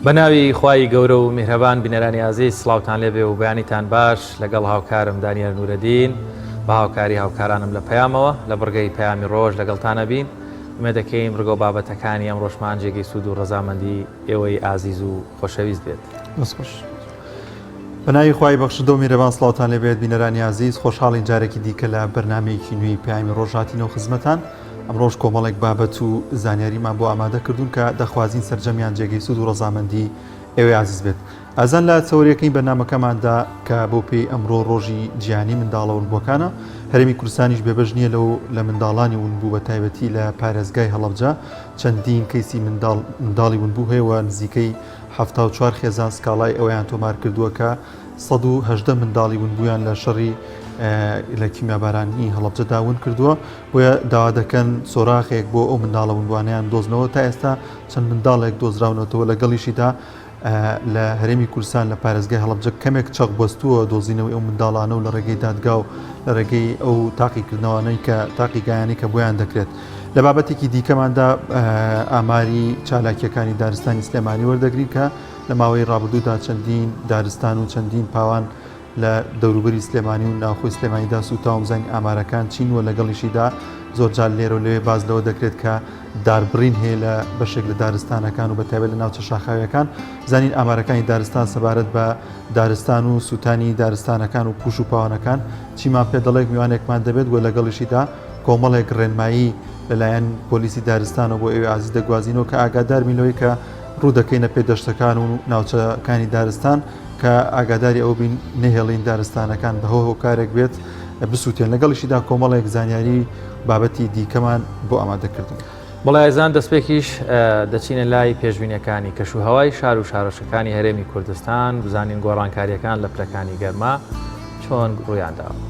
بە ناوی خوای گەورە و میهرەبان بینەرانی ئازیز سڵاوتان لێبێ و بەیانیتان باش لەگەڵ هاوکارم دانیار نورەدین بە هاوکاری هاوکارانم لە پەیامەوە لە بڕگەی پەیامی ڕۆژ لەگەڵتان ئەبین ئومێد دەکەین بڕگە و بابەتەکانی ئەمڕۆشمان جێگەی سوود و ڕەزامەندی ئێوەی ئازیز و خۆشەویست بێت. دەست خۆش. بە ناوی خوای بەخشندە و میرەبان سڵاوتان لێ بێت بینەرانی ئازیز خۆشحاڵین جارێکی دیکە لە بەرنامەیەکی نوێی پەیامی ڕۆژ هاتینەوە خزمەتان ئەمڕۆش کۆمەڵێک بابەت و زانیاریمان بۆ ئامادە کردوون کە دەخوازین سەرجەمیان جێگەی سوود و ڕەزامەندی ئێوەی ئازیز بێت. ئازان لە چەوریەکەی بەرنامەکەماندا کە بۆ پێی ئەمڕۆ ڕۆژی جیهانی منداڵە ونبووەکانە، هەرێمی کوردستانیش بێبەش نییە لەو لە منداڵانی ونبوو بە تایبەتی لە پارێزگای هەڵەبجە چەندین کەیسی منداڵ منداڵی ونبوو هەیە و نزیکەی 74 خێزان سکاڵای ئەوەیان تۆمار کردووە کە 118 منداڵی ونبوویان لە شەڕی لە کیمیابارانی هەڵەبجەدا ون کردووە بۆیە داوا دەکەن سۆراخێک بۆ ئەو منداڵە ونبووانەیان دۆزنەوە تا ئێستا چەند منداڵێک دۆزراونەتەوە لەگەڵیشیدا لە هەرێمی کوردستان لە پارێزگای هەڵەبجە کەمێک چەق بەستووە دۆزینەوەی ئەو منداڵانە و لە ڕێگەی دادگا و لە ڕێگەی ئەو تاقیکردنەوانەی کە تاقیگایانی کە بۆیان دەکرێت. لە بابەتێکی دیکەماندا ئاماری چالاکیەکانی دارستانی سلێمانی وەردەگرین کە لە ماوەی ڕابردوودا چەندین دارستان و چەندین پاوان لە دەوروبەری سلێمانی و ناوخۆی سلێمانیدا سووتاوم زانین ئامارەکان چین و لەگەڵیشیدا زۆرجار لێرە و لەوێ باس لەوە دەکرێت کە داربڕین هەیە لە بەشێک لە دارستانەکان و بەتایبەت لە ناوچە شاخاویەکان زانین ئامارەکانی دارستان سەبارەت بە دارستان و سووتانی دارستانەکان و پوش و پاوانەکان چیمان پێ دەڵێت میوانێکمان دەبێت و لەگەڵیشیدا کۆمەڵێک ڕێنمایی لەلایەن پۆلیسی دارستانەوە بۆ ئێوەی ئازیز دەگوازینەوە کە ئاگاداربین لەوەی کە ڕوو دەکەینە پێدەشتەکان و ناوچەکانی دارستان کە ئاگاداری ئەوە بین نەهێڵین دارستانەکان بە هۆ هۆکارێک بێت بسووتێن لەگەڵیشیدا کۆمەڵێک زانیاری بابەتی دیکەمان بۆ ئامادە کردن. بەڵێ ئازیزان دەستپێکیش دەچینە لای پێشبینیەکانی کەش و هەوای شار و شارۆچکەکانی هەرێمی کوردستان بزانین گۆڕانکاریەکان لە پلەکانی گەرما چۆن ڕوویانداوە.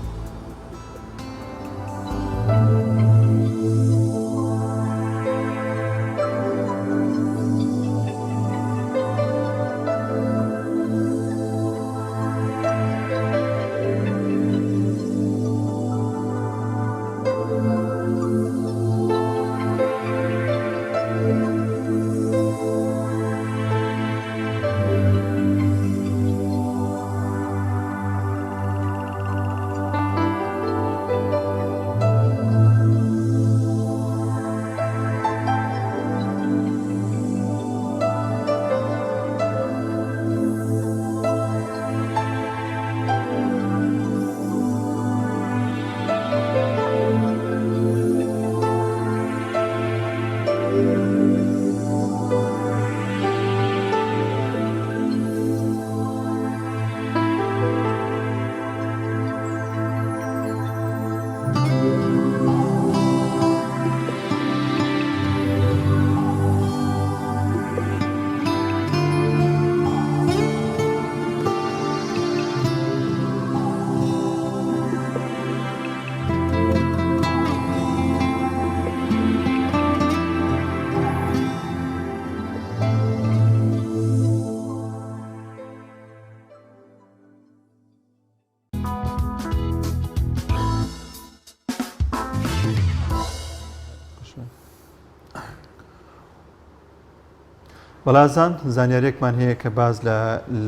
وەڵازان زانیاریەکمان هەیە کە باز لە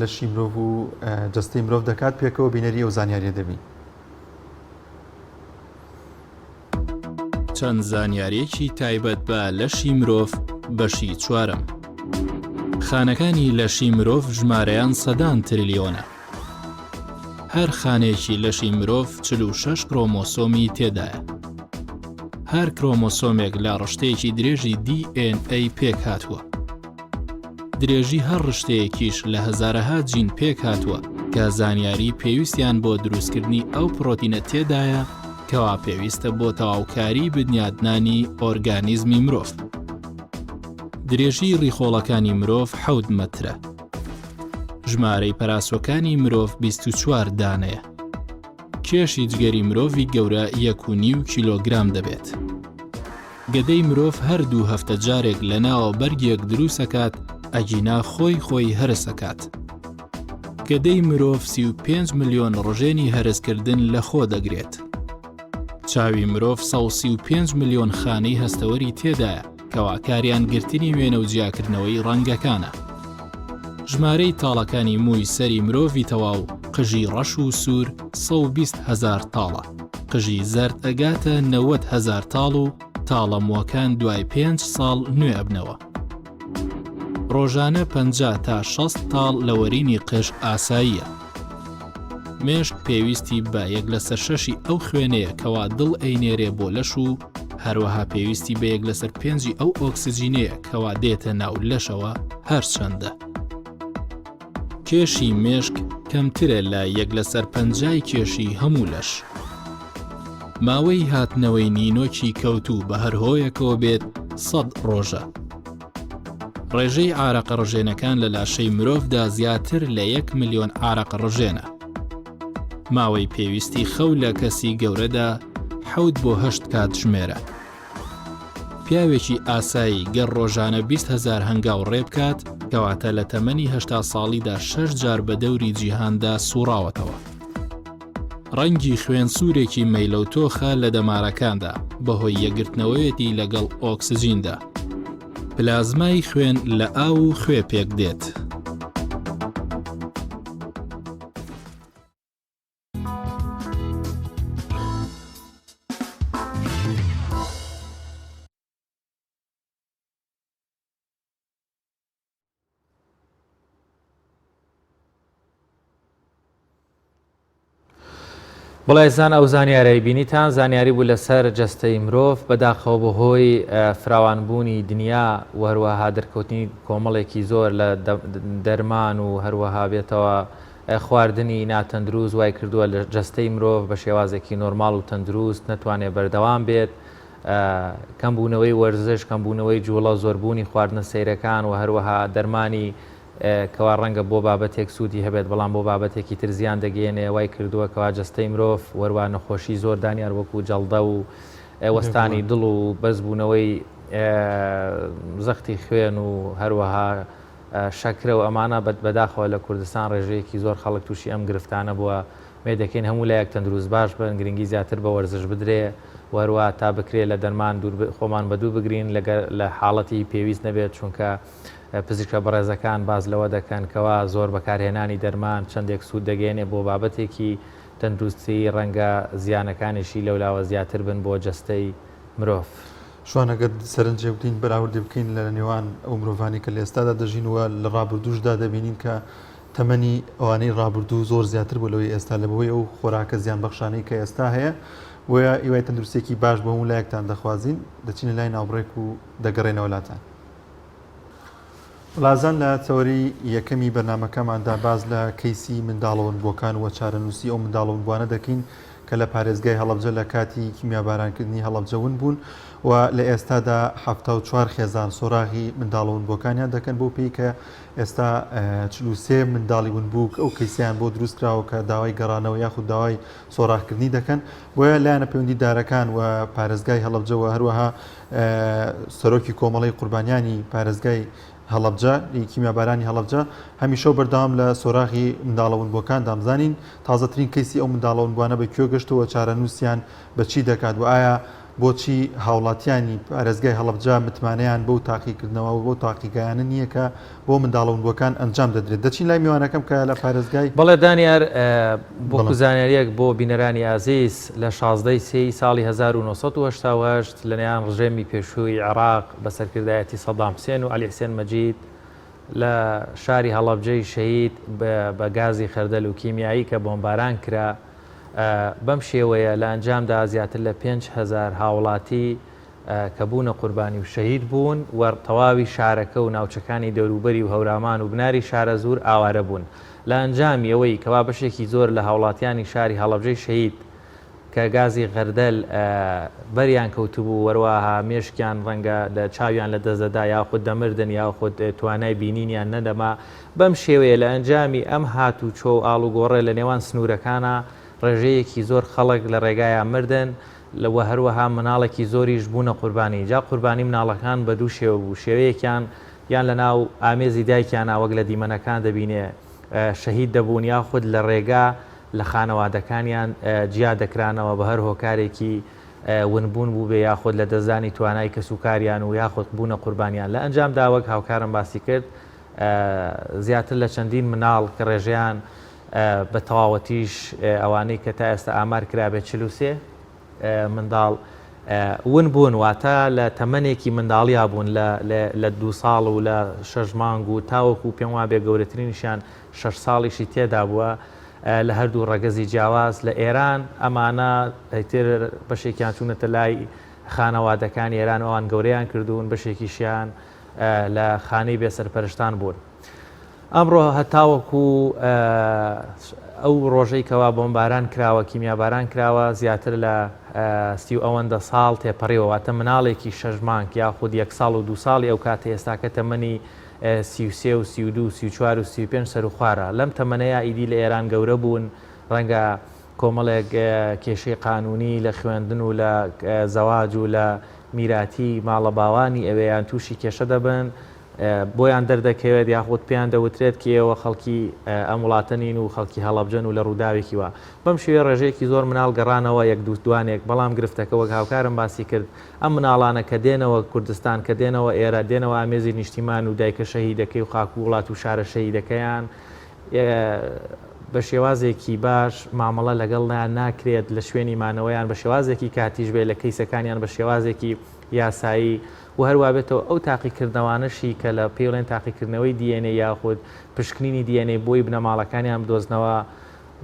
لەشی مرۆڤ و جەستەی مرۆڤ دەکات پێکەوە بینەری ئەو زانیاریە دەبین. چەند زانیاریەکی تایبەت بە لەشی مرۆڤ بەشی چوارەم. خانەکانی لەشی مرۆڤ ژمارەیان سەدان تریلیۆنە. هەر خانەیەکی لەشی مرۆڤ 46 کرۆمۆسۆمی تێدایە. هەر کرۆمۆسۆمێک لە ڕشتەیەکی درێژی DNA پێک هاتووە. درێژی هەر ڕشتەیەکیش لە هەزارەها جین پێک هاتووە کە زانیاری پێویستیان بۆ دروستکردنی ئەو پرۆتینە تێدایە کەوا پێویستە بۆ تەواوکاری بنیادنانی ئۆرگانیزمی مرۆڤ. درێژی ڕیخۆڵەکانی مرۆڤ حەوت مەترە. ژمارەی پەراسۆکانی مرۆڤ 24 دانەیە. کێشی جگەری مرۆڤی گەورە یەک و نیو کیلۆگرام دەبێت. گەدەی مرۆڤ هەر دوو هەفتە جارێک لە ناوە بەرگێک دروسەکات ئەگینا خۆی خۆی هەرسەکات. گەدەی مرۆڤ 35 ملیۆن ڕژێنی هەرسکردن لە خۆ دەگرێت. چاوی مرۆڤ 135 ملیۆن خانەی هەستەوەری تێدایە کەوا کاریان گرتنی وێنە و جیاکردنەوەی ڕەنگەکانە. ژمارەی تاڵەکانی مووی سەری مرۆڤی تەواو قژی ڕەش و سوور 120 هەزار تاڵە. قژی زەرد ئەگاتە 90 هەزار تاڵ و تاڵە مووەکان دوای پێنج ساڵ نوێ ئەبنەوە. ڕۆژانە 50 تا 60 تاڵ لە وەرینی قژ ئاساییە. مێشک پێویستی بە یەک لەسەر شەشی ئەو خوێنەیە کەوا دڵ ئەینێرێ بۆ لەش و هەروەها پێویستی بە یەک لەسەر پێنجی ئەو ئۆکسجینەیە کەوا دێتە ناو لەشەوە هەرچەندە کێشی مێشک کەمترە لە یەک لەسەر پەنجای کێشی هەموو لەش. ماوەی هاتنەوەی نینۆکی کەوتوو بە هەر هۆیەکەوە بێت سەد ڕۆژە. ڕێژەی عارەقە ڕژێنەکان لە لاشەی مرۆڤدا زیاتر لە یەک ملیۆن عارەقە ڕژێنە. ماوەی پێویستی خەو لە کەسی گەورەدا حەوت بۆ هەشت کاتژمێرە. پیاوێکی ئاسایی گەر ڕۆژانە 20 هەزار هەنگاو ڕێ بکات، کەواتە لە تەمەنی هەشتا ساڵیدا شەش جار بە دەوری جیهاندا سوڕاوەتەوە. ڕەنگی خوێن سوورێکی مەیلەوتۆخە لە دەمارەکاندا بەهۆی یەکگرتنەوەیەتی لەگەڵ ئۆکسجیندا. پلازمای خوێن لە ئاو و خوێ پێکدێت. بەڵێ ئازیزان ئەو زانیارەی بینیتان زانیاری بوو لەسەر جەستەی مرۆڤ بەداخەوە بەهۆی فراوانبوونی دنیا و هەروەها دەرکەوتنی کۆمەڵێکی زۆر لە دەرمان و هەروەها بێتەوە خواردنی ناتەندروست وای کردووە لە جەستەی مرۆڤ بە شێوازێکی نۆرماڵ و تەندروست نەتوانێت بەردەوام بێت کەمبوونەوەی وەرزش، کەمبوونەوەی جوڵە، زۆربوونی خواردنە سەیرەکان و هەروەها دەرمانی کەوا ڕەنگە بۆ بابەتێک سوودی هەبێت بەڵام بۆ بابەتێکی تر زیان دەگەیەنێ وای کردووە کەوا جەستەی مرۆڤ وەروا نەخۆشی زۆر دانیار وەکو جەڵدە و وەستانی دڵ و بەرزبوونەوەی زەختی خوێن و هەروەها شەکرە و ئەمانە بەداخەوە لە کوردستان ڕێژەیەکی زۆر خەڵک تووشی ئەم گرفتانە بووە ئومێد دەکەین هەموو لایەک تەندروست باش بن، گرنگی زیاتر بە وەرزش بدرێ و هەروەها تا بکرێ لە دەرمان دوور خۆمان بەدوور بگرین لەگەر لە حاڵەتی پێویست نەبێت چونکە پزیشکە بەڕێزەکان باس لەوە دەکەن کەوا زۆر بەکارهێنانی دەرمان چەندێک سوود دەگەیەنێ بۆ بابەتێکی تەندروستی ڕەنگە زیانەکانیشی لەولاوە زیاتر بن بۆ جەستەی مرۆڤ. شوان ئەگەر سەرنجێک بدەین بەراوردێ بکەین لە نێوان ئەو مرۆڤانەی کە لە ئێستادا دەژین و لە ڕابردووشدا دەبینین کە تەمەنی ئەوانەی ڕابردوو زۆر زیاتر بوو لەوەی ئێستا لە بەهۆی ئەو خۆراکە زیانبەخشانەی کە ئێستا هەیە، بۆیە هیوای تەندروستیەکی باش بۆ هەموو لایەکتان دەخوازین، دەچینە لای ناوبڕێک و دەگەڕێنەوە لاتان. وڵازان لە تەوەرەی یەکەمی بەرنامەکەماندا باس لە کەیسی منداڵە ونبووەکان و چارەنووسی ئەو منداڵە ونبووانە دەکەین کە لە پارێزگای هەڵەبجە لە کاتی کیمیابارانکردنی هەڵەبجە ون بوون و لە ئێستادا 74 خێزان سۆراغی منداڵە ونبووەکانیان دەکەن بەو پێی کە ئێستا 43 منداڵی ونبوو ئەو کەیسیان بۆ دروست کراوە کە داوای گەڕانەوە یاخود داوای سۆراغکردنی دەکەن بۆیە لایەنە پەیوەندیدارەکان و پارێزگای هەڵەبجە و هەروەها سەرۆکی کۆمەڵەی قوربانیانی پارێزگای هەڵەبجە ی کیمیابارانی هەڵەبجە هەمیشە و بەردەوام لە سۆراغی منداڵە ونبووەکاندان بزانین تازەترین کەیسی ئەو منداڵە ونبووانە بە کوێ گەشتووە چارەنووسیان بە چی دەکات و ئایا بۆچی هاوڵاتیانی پارێزگای هەڵەبجە متمانەیان بەو تاقیکردنەوە و بەو تاقیگایانە نییە کە بۆ منداڵە ونبووەکان ئەنجام دەدرێت دەچین لای میوانەکەم کە لە پارێزگای بەڵێ دانیار، وەکو زانیارییەک بۆ بینەرانی ئازیز، لە 16 ی سێی ساڵی 1988 لەلایەن ڕژێمی پێشووی عێراق بە سەرکردایەتی سەدام حسێن و عەلی حسێن مەجید لە شاری هەڵەبجەی شەهید بە گازی خەردەل و کیمیایی کە بۆمباران کرا بەم شێوەیە لە ئەنجامدا زیاتر لە 5000 هاوڵاتی کە بوونە قوربانی و شەهید بوون و تەواوی شارەکە و ناوچەکانی دەوروبەری و هەورامان و بناری شارەزوور ئاوارە بوون. لە ئەنجامی ئەوەی کەوا بەشێکی زۆر لە هاوڵاتیانی شاری هەڵەبجەی شەهید کە گازی غەردەل بەریان کەوتبوو وەرواها مێشکیان ڕەنگە لە چاویان لە دەست دەدا یاخود دەمردن یاخود توانای بینینیان نەدەما بەم شێوەیە لە ئەنجامی ئەم هاتوچۆ و ئاڵوگۆڕێ لە نێوان سنوورەکانا ڕێژەیەکی زۆر خەڵک لە ڕێگایا مردن وە هەروەها مناڵێکی زۆریش بوونە قوربانی جا قوربانی مناڵەکان بە دوو شێوە بوو شێوەیەکیان یان لە ناو ئامێزی دایکیانا وەک لە دیمەنەکان دەبینێ شەهید دەبوون یاخود لە ڕێگا لە خانەوادەکانیان جیا دەکرانەوە بە هەر هۆکارێکی ونبوون بووبێ یاخود لە دەستدانی توانای کەسوکاریان و یاخود بوونە قوربانیان لە ئەنجامدا وەک هاوکارم باسی کرد. زیاتر لە چەندین مناڵ کە ڕێژەیان بە تەواوەتیش ئەوانەی کە تا ئێستا ئامار کرابێت 43 منداڵ ون بوون واتە لە تەمەنێکی منداڵیا بوون لە دوو ساڵ و لە شەش مانگ و تاوەکو پێم وابێ گەورەترینیشیان شەش ساڵیشی تێدا بووە لە هەردوو ڕەگەزی جیاواز لە ئێران ئەمانە ئیتر بەشێکیان چوونەتە لای خانەوادەکانی ئێران و ئەوان گەورەیان کردوون بەشێکیشیان لە خانەی بێسەرپەرشتان بوون. ئەمڕۆ هەتاوەکو ئەو ڕۆژەی کەوا بۆمباران کراوە، کیمیاباران کراوە، زیاتر لە سی و ئەوەندە ساڵ تێپەڕیوە، واتە مناڵێکی شەش مانگ یاخود یەک ساڵ و دوو ساڵی ئەو کاتە ئێستاکە تەمەنی 33 و 32 و 34 و 35 سەروخوارە لەم تەمەنەیا ئیدی لە ئێران گەورە بوون ڕەنگە کۆمەڵێک کێشەی قانونی لە خوێندن و لە زەواج و لە میراتی ماڵە باوانی ئەوێیان تووشی کێشە دەبن بۆیان دەردەکەوێت یاخود پێیان دەوترێت کە ئێوە خەڵکی ئەم وڵاتە نین و خەڵکی هەڵەبجەن و لە ڕووداوێکی وا بەم شێوەیە ڕێژەیەکی زۆر مناڵ گەڕانەوە یەک دوو دوانێک بەڵام گرفتەکە وەک هاوکارم باسی کرد ئەم مناڵانە کە دێنەوە کوردستان کە دێنەوە ئێرە دێنەوە ئامێزی نیشتیمان و دایکە شەهیدەکەی و خاک و وڵات و شارە شەهیدەکەیان بە شێوازێکی باش مامەڵە لەگەڵیان ناکرێت لە شوێنی مانەوەیان بە شێوازێکی کاتیش بێ لە کەیسەکانیان بە شێوازێکی یاسایی و هەروابێتەوە ئەو تاقیکردنەوانەشی کە لە پێی ڵێن تاقیکردنەوەی DNA یاخود پشکنینی DNA بۆی بنەماڵەکانیان بدۆزنەوە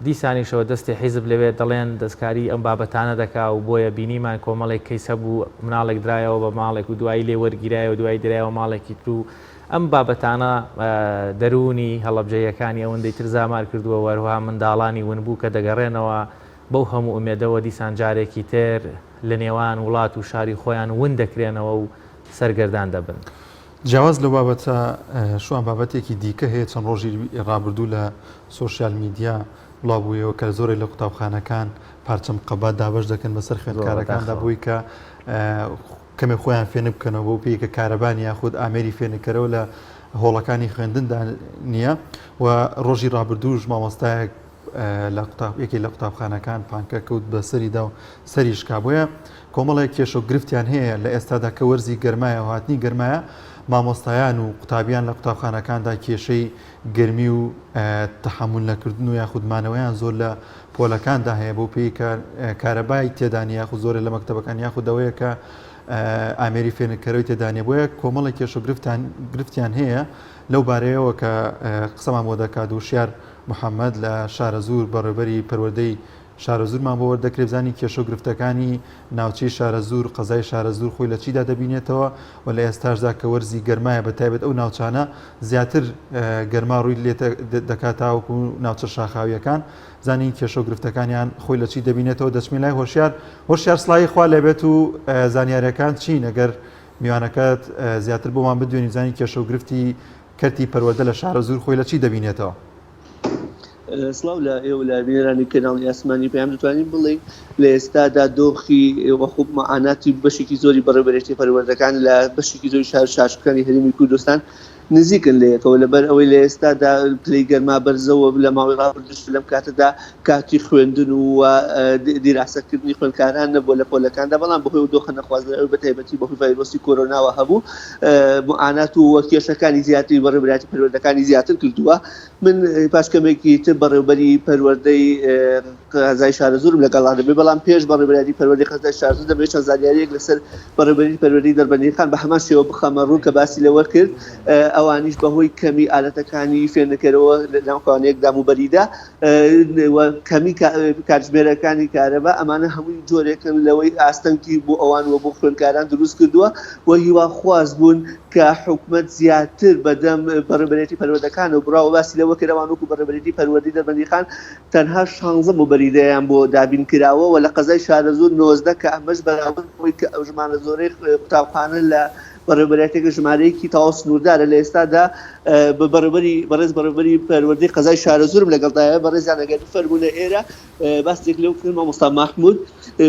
دیسانیشەوە دەستی حیزب لەوێ دەڵێن دەستکاری ئەم بابەتانە دەکا و بۆیە بینیمان کۆمەڵێک کەیس هەبوو مناڵێک درایەوە بە ماڵێک و دوایی لێ وەرگیرایەوە دوایی درایەوە ماڵێکی تر و ئەم بابەتانە دەروونی هەڵەبجەییەکانی ئەوەندەی تر زامار کردووە و هەروەها منداڵانی ونبوو کە دەگەڕێنەوە بەو هەموو ئومێدەوە دیسان جارێکی تر لە نێوان وڵات و شاری خۆیان ون دەکرێنەوە و سەرگەردان دەبن. جیاواز لەو بابەتە شوان بابەتێکی دیکە هەیە چەند ڕۆژی ڕابردوو لە سۆشیال میدیا بڵاو بوویەوە کە زۆرێک لە قوتابخانەکان پارچە مقەبا دابەش دەکەن بەسەر خوێندکارەکاندا بۆی کە کەمێک خۆیان فێنک بکەنەوە بەو پێی کە کارەبا نیە یاخود ئامێری فێنککەرەوە لە هۆڵەکانی خوێندندا نییە و ڕۆژی ڕابردووش مامۆستایەک لە قوتاب یەکێک لە قوتابخانەکان پانکە کەوت بە سەریدا و سەری شکا بۆیە کۆمەڵێک کێشە و گرفتیان هەیە لە ئێستادا کە وەرزی گەرمایە و هاتنی گەرمایە مامۆستایان و قوتابیان لە قوتابخانەکاندا کێشەی گەرمی و تەحەمول نەکردن و یاخود مانەوەیان زۆر لە پۆلەکاندا هەیە بەو پێی کە کارەبای تێدا نیە یاخود زۆرێ لە مەکتەبەکان یاخود ئەوەیە کە ئامێری فێنککەرەوەی تێدا نیە بۆیە کۆمەڵێک کێشە و گرفتان گرفتیان هەیە لەو بارەیەوە کە قسەمان بۆ دەکات وشیار محەممەد لە شارەزوور بەڕێوبەری پەروەردەی شارەزوورمان بۆ وەردەکرێ بزانین کێشە و گرفتەکانی ناوچەی شارەزوور، قەزای شارەزوور خۆی لە چیدا دەبینێتەوە و لە ئێستاشدا کە وەرزی گەرمایە بە تایبەت ئەو ناوچانە زیاتر گەرما ڕووی لێ دەکات تاوەکو ناوچە شاخاوییەکان زانین کێشە و گرفتەکانیان خۆی لە چی دەبینێتەوە دەچمە لای هۆشیار هۆشیار سڵاوی خوا لێبێت و زانیاریەکان چین ئەگەر میوانەکەت زیاتر بۆمان بدوێنی بزانین کێشە و گرفتی کەرتی پەروەردە لە شارەزوور خۆی لە چی دەبینێتەوە؟ سڵاو لە ئێوە لە بینەرانی کەناڵی ئاسمانی پەیام دەتوانین بڵێین لە ئێستادا دۆخی وەخۆ معاناتی بەشێکی زۆری بەڕێوەبەرێتی پەروەردەکان لە بەشێکی زۆری شار شارچکانی هەرێمی کوردستان نزیکن لە یەکەوە لەبەر ئەوەی لە ئێستادا پلەی گەرما بەرزەوە لە ماوەی ڕابردووش لەم کاتەدا کاتی خوێندن و دیراسەکردنی خوێندکاران نەبووە لە پۆلەکاندا بەڵام بەهۆی ئەو دۆخە نەخوازراوەی بە تایبەتی بەهۆی ڤایرۆسی کۆرۆناوە هەبوو معانات و کێشەکانی زیاتری بەڕێوەبەرایەتی پەروەردەکانی زیاتر کردووە من پاش کەمێکی تر بەڕێوبەری پەروەردەی قەزای شارەزوورم لەگەڵا دەبێت، بەڵام پێش بەڕێوبەرایەتی پەروەردەی قەزای شارەزوور دەمەوێت چەند زانیارییەک لەسەر بەڕێوبەری پەروەردەی دەربەندیخان بە هەمان شێوە بخەمە ڕوو کە باسی لەوە کرد ئەوانیش بەهۆی کەمی ئالەتەکانی فێنکەرەوە لە ناو کەوانەیەکدا موبەریدە و کەمی کاتژمێرەکانی کارەبا ئەمانە هەمووی جۆرێکن لەوەی ئاستەنگی بۆ ئەوان و بۆ خوێندکاران دروست کردووە و هیواخواز بوون کە حکومەت زیاتر بەدەم بەڕێوبەرێتی پەروەردەکانەوە بڕاوە باسی لەوە کرد ئەوان وەکو بەڕێوبەرێتی پەروەردەی دەربەندیخان تەنها شانزە موبەریدەیان بۆ دابین کراوە و لە قەزای شارەزوور 19 کە ئەمەش بەراورد بەوەی کە ئەو ژمارە زۆرەی قوتابخانە لە بەڕێوبەرایەتیەکە ژمارەیەکی تەواو سنووردارە لە ئێستادا بە بەڕێوبەری بەڕێز بەڕێوبەری پەروەردەی قەزای شارەزوورم لەگەڵدایە بەڕێزیان ئەگەر بفەرموونە ئێرە باسێک لەو بکەن مامۆستا مەحمود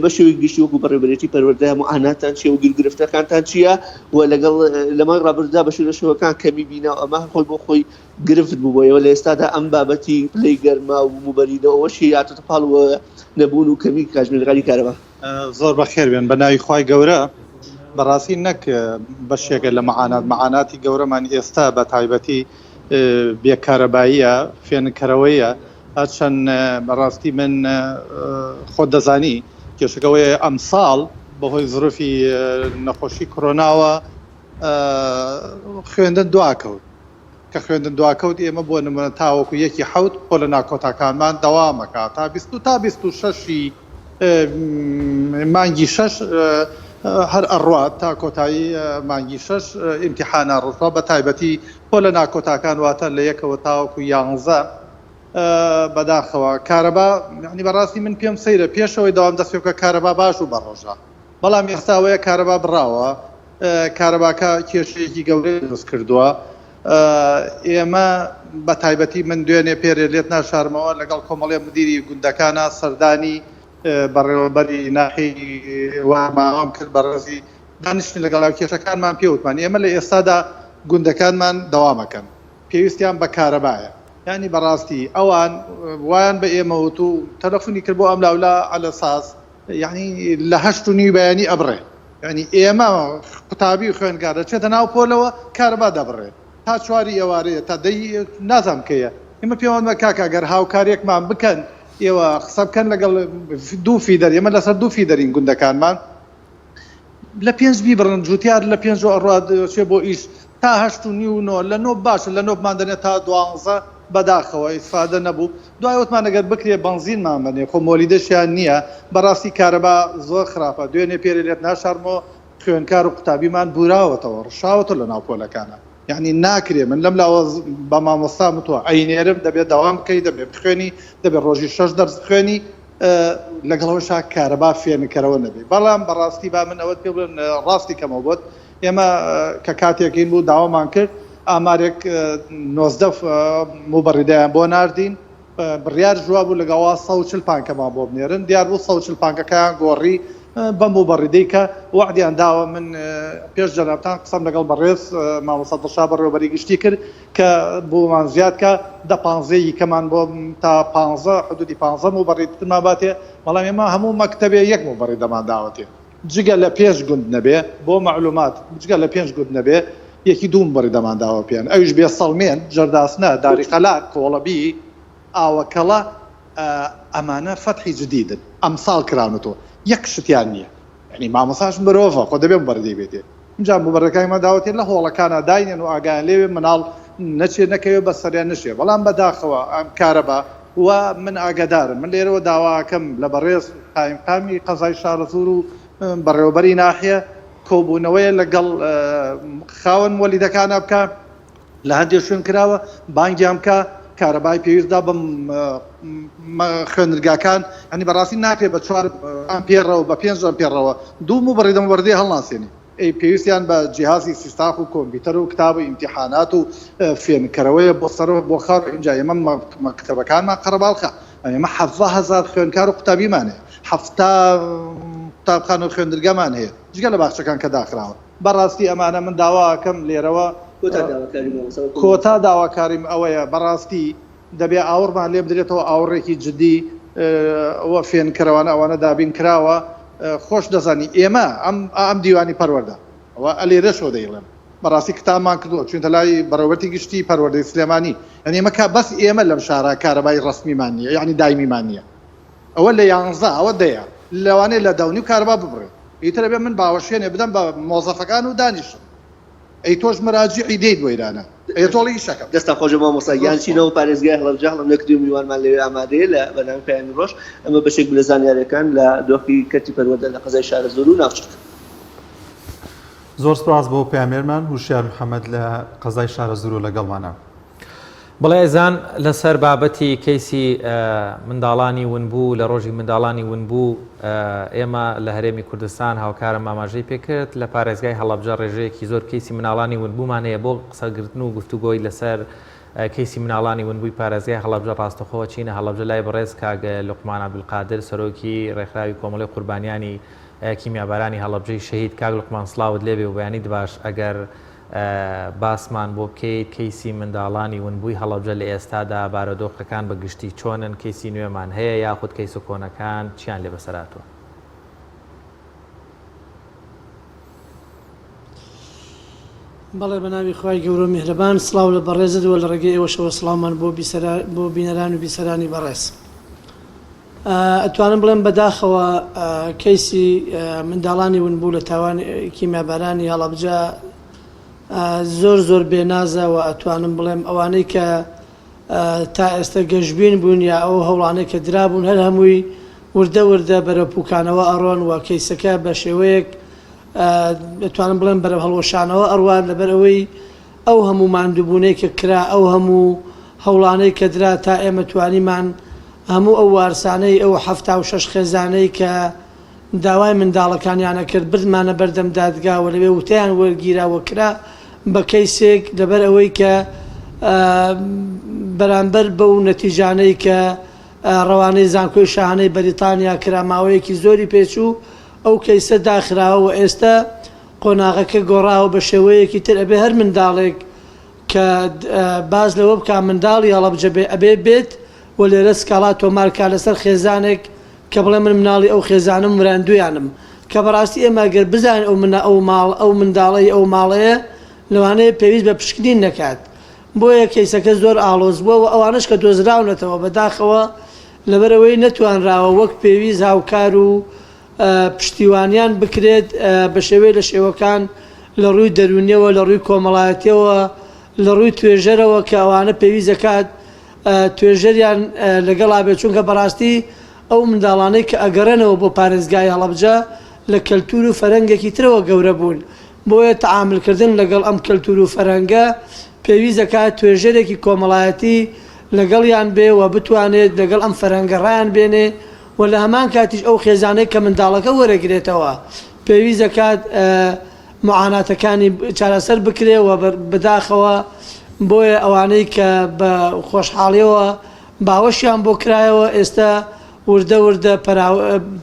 بە شێوەی گشتی وەکو بەڕێوبەرێتی پەروەردە معاناتان چیە و گرفتەکانتان چییە و لەگەڵ لە مانگی ڕابردوودا بە شوێنە شێوەکان کەمی بینا و ئەمە خۆی بۆ خۆی گرفت بوو بۆیەوە لە ئێستادا ئەم بابەتی پلەی گەرما و موبەریدە ئەوەشی هاتۆتە پاڵ و نەبوون و کەمی کاتژمێرەکانی کارەبا. زۆر بەخێر بێن بە ناوی خوای گەورە بەڕاستی نەک بەشێکە لە معانات معاناتی گەورەمان ئێستا بە تایبەتی. بێکارەباییە فێنککەرەوەیە هەرچەند بەڕاستی من خۆت دەزانی کێشەکەوەیە ئەمساڵ بەهۆی زروفی نەخۆشی کۆرۆناوە خوێندن دواکەوت کە خوێندن دواکەوت ئێمە بۆ نمونە تاوەکو یەکی حەوت پۆلە ناکۆتاکانمان دەوامەکە تا 20 تا 26 مانگی شەش هەر ئەڕوات تا کۆتایی مانگی شەش ئیمتیحانە ڕۆژوا بە تایبەتی پۆلە ناکۆتاکان واتە لە یەکەوە تاوەکو یانزە بەداخەوە کارەبا یعنی بەڕاستی من پێم سەیرە پێشەوەی دەوام دەست پێ بکە کارەبا باش و بەڕۆژە بەڵام ئێستا ئەوەیە کارەبا بڕاوە کارەباکە کێشەیەکی گەورەی دروست کردووە ئێمە بە تایبەتی من دوێنێ پێرێ لێت ناشارمەوە لەگەڵ کۆمەڵێ مدیری گوندەکانە سەردانی بەڕێوەبەری ناحیەی وارماوەم کرد بەڕێزی دانیشتین لەگەڵ کێشەکانمان پێوتمان ئێمە لە ئێستادا گوندەکانمان دەوامەکەن پێویستیان بە کارەبایە یانی بەڕاستی ئەوان وایان بە ئێمە وت و تەلەفونی کرد بۆ ئەم لاولا عەلەساس یانی لە هەشت و نیو بەیانی ئەبڕێ یانی ئێمە قوتابی و خوێندکار دەچێتە ناو پۆلەوە کارەبا دەبڕێ تا چواری ئێوارەیە تا دەی نازانم کەیە ئێمە پێمان بە کاکە گەر هاوکاریەکمان بکەن ئێوە قسە بکەن لەگەڵ دوو feeder ئێمە لەسەر دوو feeder ین گوندەکانمان لە پێنج بیبڕن جوتیار لە پێنج ئەڕات چێ بۆ ئیش تا هەشت و نیو و نۆ لە نۆ باشە لە نۆ بماندەنێ تا دوانزە بەداخەوە ئیسفادە نەبوو دوای وتمان ئەگەر بکرێ بەنزینمان بەنێ خۆ مۆلیدەشیان نییە بەڕاستی کارەبا زۆر خراپە دوێنێ پێرێ لێت ناشارمەوە خوێنکار و قوتابیمان بوراوەتەوە ڕشاوەتە لە ناو پۆلەکانە یعنی ناکرێ من لەم لاوە بە مامۆستا متوە ئەینێرم دەبێت دەوام بکەی دەبێ بخوێنی دەبێت ڕۆژی شەش دەرس بخوێنی لەگەڵەوەشا کارەبا فێنکەرەوە نەبێ بەڵام بەڕاستی با من ئەوەت پێ بڵێم ڕاستی کەمەوە بۆت ئێمە کە کاتێکین بوو داوامان کرد ئامارێک 19 موبەڕیدەیان بۆ ناردین بڕیار ژوا بوو لەگەڵا 140 پانکەمان بۆ بنێرن دیار بوو 140 پانکەکەیان گۆڕی بە موبەڕیدەی کە وەعدیان داوە من پێش جەنابتان قسەم لەگەڵ بەڕێز مامۆستا دڵشاد بەڕێوەبەری گشتی کرد کە بۆمان زیاد کا دە پانزەی یکەمان بۆ تا پانزە حدودی پانزە موبەڕیدترمان باتێ بەڵام ئێمە هەموو مەکتەبێ یەک موبەڕیدەمان داوەتێ جگە لە پێنج گوند نەبێ بۆ مەعلومات جگە لە پێنج گوند نەبێ یەکی دوو موبەڕیدەمان داوە پێیان ئەویش بێ سەڵمێن جەرداسنە داریقەلا کۆڵەبی ئاوەکەڵە ئەمانە فەتحی جدیدن ئەمساڵ کراونەتەوە یەک شتیان نییە یانی مامۆستاش مرۆڤە خۆ دەبێ موبەڕیدەی بێتێ ئینجا موبەڕیدەکانمان داوەتێ لە هۆڵەکانا داینێن و ئاگایان لێ بێ مناڵ نەچێ نەکەوێ بە سەریان نەشێ بەڵام بەداخەوە ئەم کارەبا و من ئاگادارم من لێرەوە داواکەم لە بەڕێز قایمقامی قەزای شارەزوور و بەڕێوەبەری ناحیە کۆبوونەوەیە لەگەڵ خاوەن مۆلیدەکانە بکە لە هەندێک شوێن کراوە بانگیان بکە کارەبای پێویست دا بە خوێندنگاکان ئەنی بەڕاستی ناکرێت بە چوار ئەمپێڕەوە بە پێنج ئەمپێڕەوە دوو موبەڕیدە موبەڕیدەی هەڵناسێنی ئەی پێویستیان بە جیهازی سیستاخ و کۆمپیوتەر و کتاب و ئیمتیحانات و فێنککەرەوەیە بۆ سەرەوە بۆ خار ئینجا ئێمە مەکتەبەکانمان قەرەباڵخە ئێمە 17 هەزار خوێندکار و قوتابیمان هەیە 70 قوتابخانە و خوێندنگەمان هەیە جگە لە باخچەکان کە داخراون بەڕاستی ئەمانە من داوا ئەکەم لێرەوە کۆتا داواکاری مامۆستا وەکو کۆتا داواکاریم ئەوەیە بەڕاستی دەبێ ئاوڕمان لێ بدرێتەوە ئاوڕێکی جدی و فێنککەرەوانە ئەوانە دابین کراوە خۆش دەزانی ئێمە ئەم ئەم دیوانی پەروەردە ئەوە ئەلێرەشەوە دەیڵێم بەڕاستی کتابمان کردووە چوینتە لای بەڕێوەبەرتی گشتی پەروەردەی سلێمانی یعنی ئێمە کە بەس ئێمە لەم شارە کارەبای ڕەسمیمان نییە یعنی دایمیمان نییە ئەوە لە یانزە ئەوە دەیە لەوانەیە لە دەونی و کارەبا ببڕێ ئیتر ئەبێ من باوەشێنێ بدەم بە مۆزەفەکان و دانیشم ئەی تۆش مەراجیعی دێیت بۆ ئیرانە ئەی تۆڵی ئیشەکەم. دەستتان خۆشبێ مامۆستا گیان چینەوە پارێزگای هەڵەبجە هەڵم نەکردووە میوانمان لەوێ ئامادەیە لە بەرنامەی پەیامی ڕۆژ ئەمە بەشێک بوو لە زانیاریەکان لە دۆخی کەرتی پەروەردە لە قەزای شارەزوور و ناوچەکە. زۆر سپاس بۆ پەیامنێرمان هوشیار محەمەد لە قەزای شارەزوورەوە لەگەڵمانە. بەڵێ ئەزان لەسەر بابەتی کەیسی منداڵانی ونبوو لە ڕۆژی منداڵانی ونبوو ئێمە لە هەرێمی کوردستان هاوکارم ئاماژەی پێکرد لە پارێزگای هەڵەبجە ڕێژەیەکی زۆر کەیسی مناڵانی ونبوومان هەیە بۆ قسەگرتن و گفتوگۆی لەسەر کەیسی مناڵانی ونبووی پارێزگای هەڵەبجە ڕاستەخۆ چینە هەڵەبجە لای بەڕێز کاک لوقمان عەبدولقادر سەرۆکی ڕێکخراوی کۆمەڵی قوربانیانی کیمیابارانی هەڵەبجەی شەهید کاک لوقمان سڵاوت لێبێ و بەیانیت باش ئەگەر باسمان بۆ بکەیت کەیسی منداڵانی ونبووی هەڵەبجە لە ئێستادا بارۆدۆخەکان بە گشتی چۆنن، کەیسی نوێمان هەیە یاخود کەیسە کۆنەکان چیان لێ بەسەر هاتووە؟ بەڵێ بەناوی خوای گەورەو میهرەبان سڵاو لە بەڕێزت وە لە ڕێگەی ئێوەشەوە سڵاومان بۆ بیسەرا بۆ بینەران و بیسەرانی بەڕێز. ئەتوانم بڵێم بەداخەوە کەیسی منداڵانی ونبوو لە تاوانی کیمیابارانی هەڵەبجە زۆر زۆر بێنازە و ئەتوانم بڵێم ئەوانەی کە تا ئێستا گەشبین بوون یا ئەو هەوڵانەی کە درابوون هەر هەمووی وردە وردە بەرەو پوکانەوە ئەڕۆن و کەیسەکە بە شێوەیەک دەتوانم بڵێم بەرەو هەڵوەشانەوە ئەڕوات لەبەر ئەوەی ئەو هەموو ماندووبوونەی کە کرا ئەو هەموو هەوڵانەی کە درا تا ئێمە توانیمان هەموو ئەو وارسانەی ئەو 76 خێزانەی کە داوای منداڵەکانیان ئەکرد بردمانە بەردەم دادگا و لەوێ وتەیان وەرگیرا و کرا بە کەیسێک لەبەر ئەوەی کە بەرامبەر بەو نەتیجانەی کە ڕەوانەی زانکۆی شاهانەی بەریتانیا کرا ماوەیەکی زۆری پێچوو ئەو کەیسە داخراوە و ئێستە قۆناغەکە گۆڕاوە بە شێوەیەکی تر ئەبێ هەر منداڵێک کە باس لەوە بکا منداڵی هەڵەبجە بێ ئەبێ بێت و لێرە سکاڵا تۆمار کا لەسەر خێزانێک کە بڵێ من مناڵی ئەو خێزانەم مراندویانم کە بەڕاستی ئێمە گەر بزانین ئەو منە ئەو ماڵ ئەو منداڵەی ئەو ماڵەیە لەوانەیە پێویست بە پشکنین نەکات بۆیە کەیسەکە زۆر ئاڵۆز بووە و ئەوانەش کە دۆزراونەتەوە بەداخەوە لەبەرئەوەی نەتوانراوە وەک پێویست هاوکار و پشتیوانیان بکرێت بە شێوەیەک لە شێوەکان لە ڕووی دەروونیەوە لە ڕووی کۆمەڵایەتیەوە لە ڕووی توێژەرەوە کە ئەوانە پێویست دەکات توێژەریان لەگەڵا بێت چونکە بەڕاستی ئەو منداڵانەی کە ئەگەڕێنەوە بۆ پارێزگای هەڵەبجە لە کەلتور و فەرەنگێکی ترەوە گەورە بوون بۆیە تەعاملکردن لەگەڵ ئەم کەلتور و فەرهەنگە پێویست دەکات توێژەرێکی کۆمەڵایەتی لەگەڵیان بێ و بتوانێت لەگەڵ ئەم فەرهەنگە ڕایان بێنێ و لە هەمان کاتیش ئەو خێزانەی کە منداڵەکە وەرەگرێتەوە پێویست دەکات معاناتەکانی چارەسەر بکرێ و بەداخەوە بۆیە ئەوانەی کە بە خۆشحاڵیەوە باوەشیان بۆ کرایەوە ئێستا وردە وردە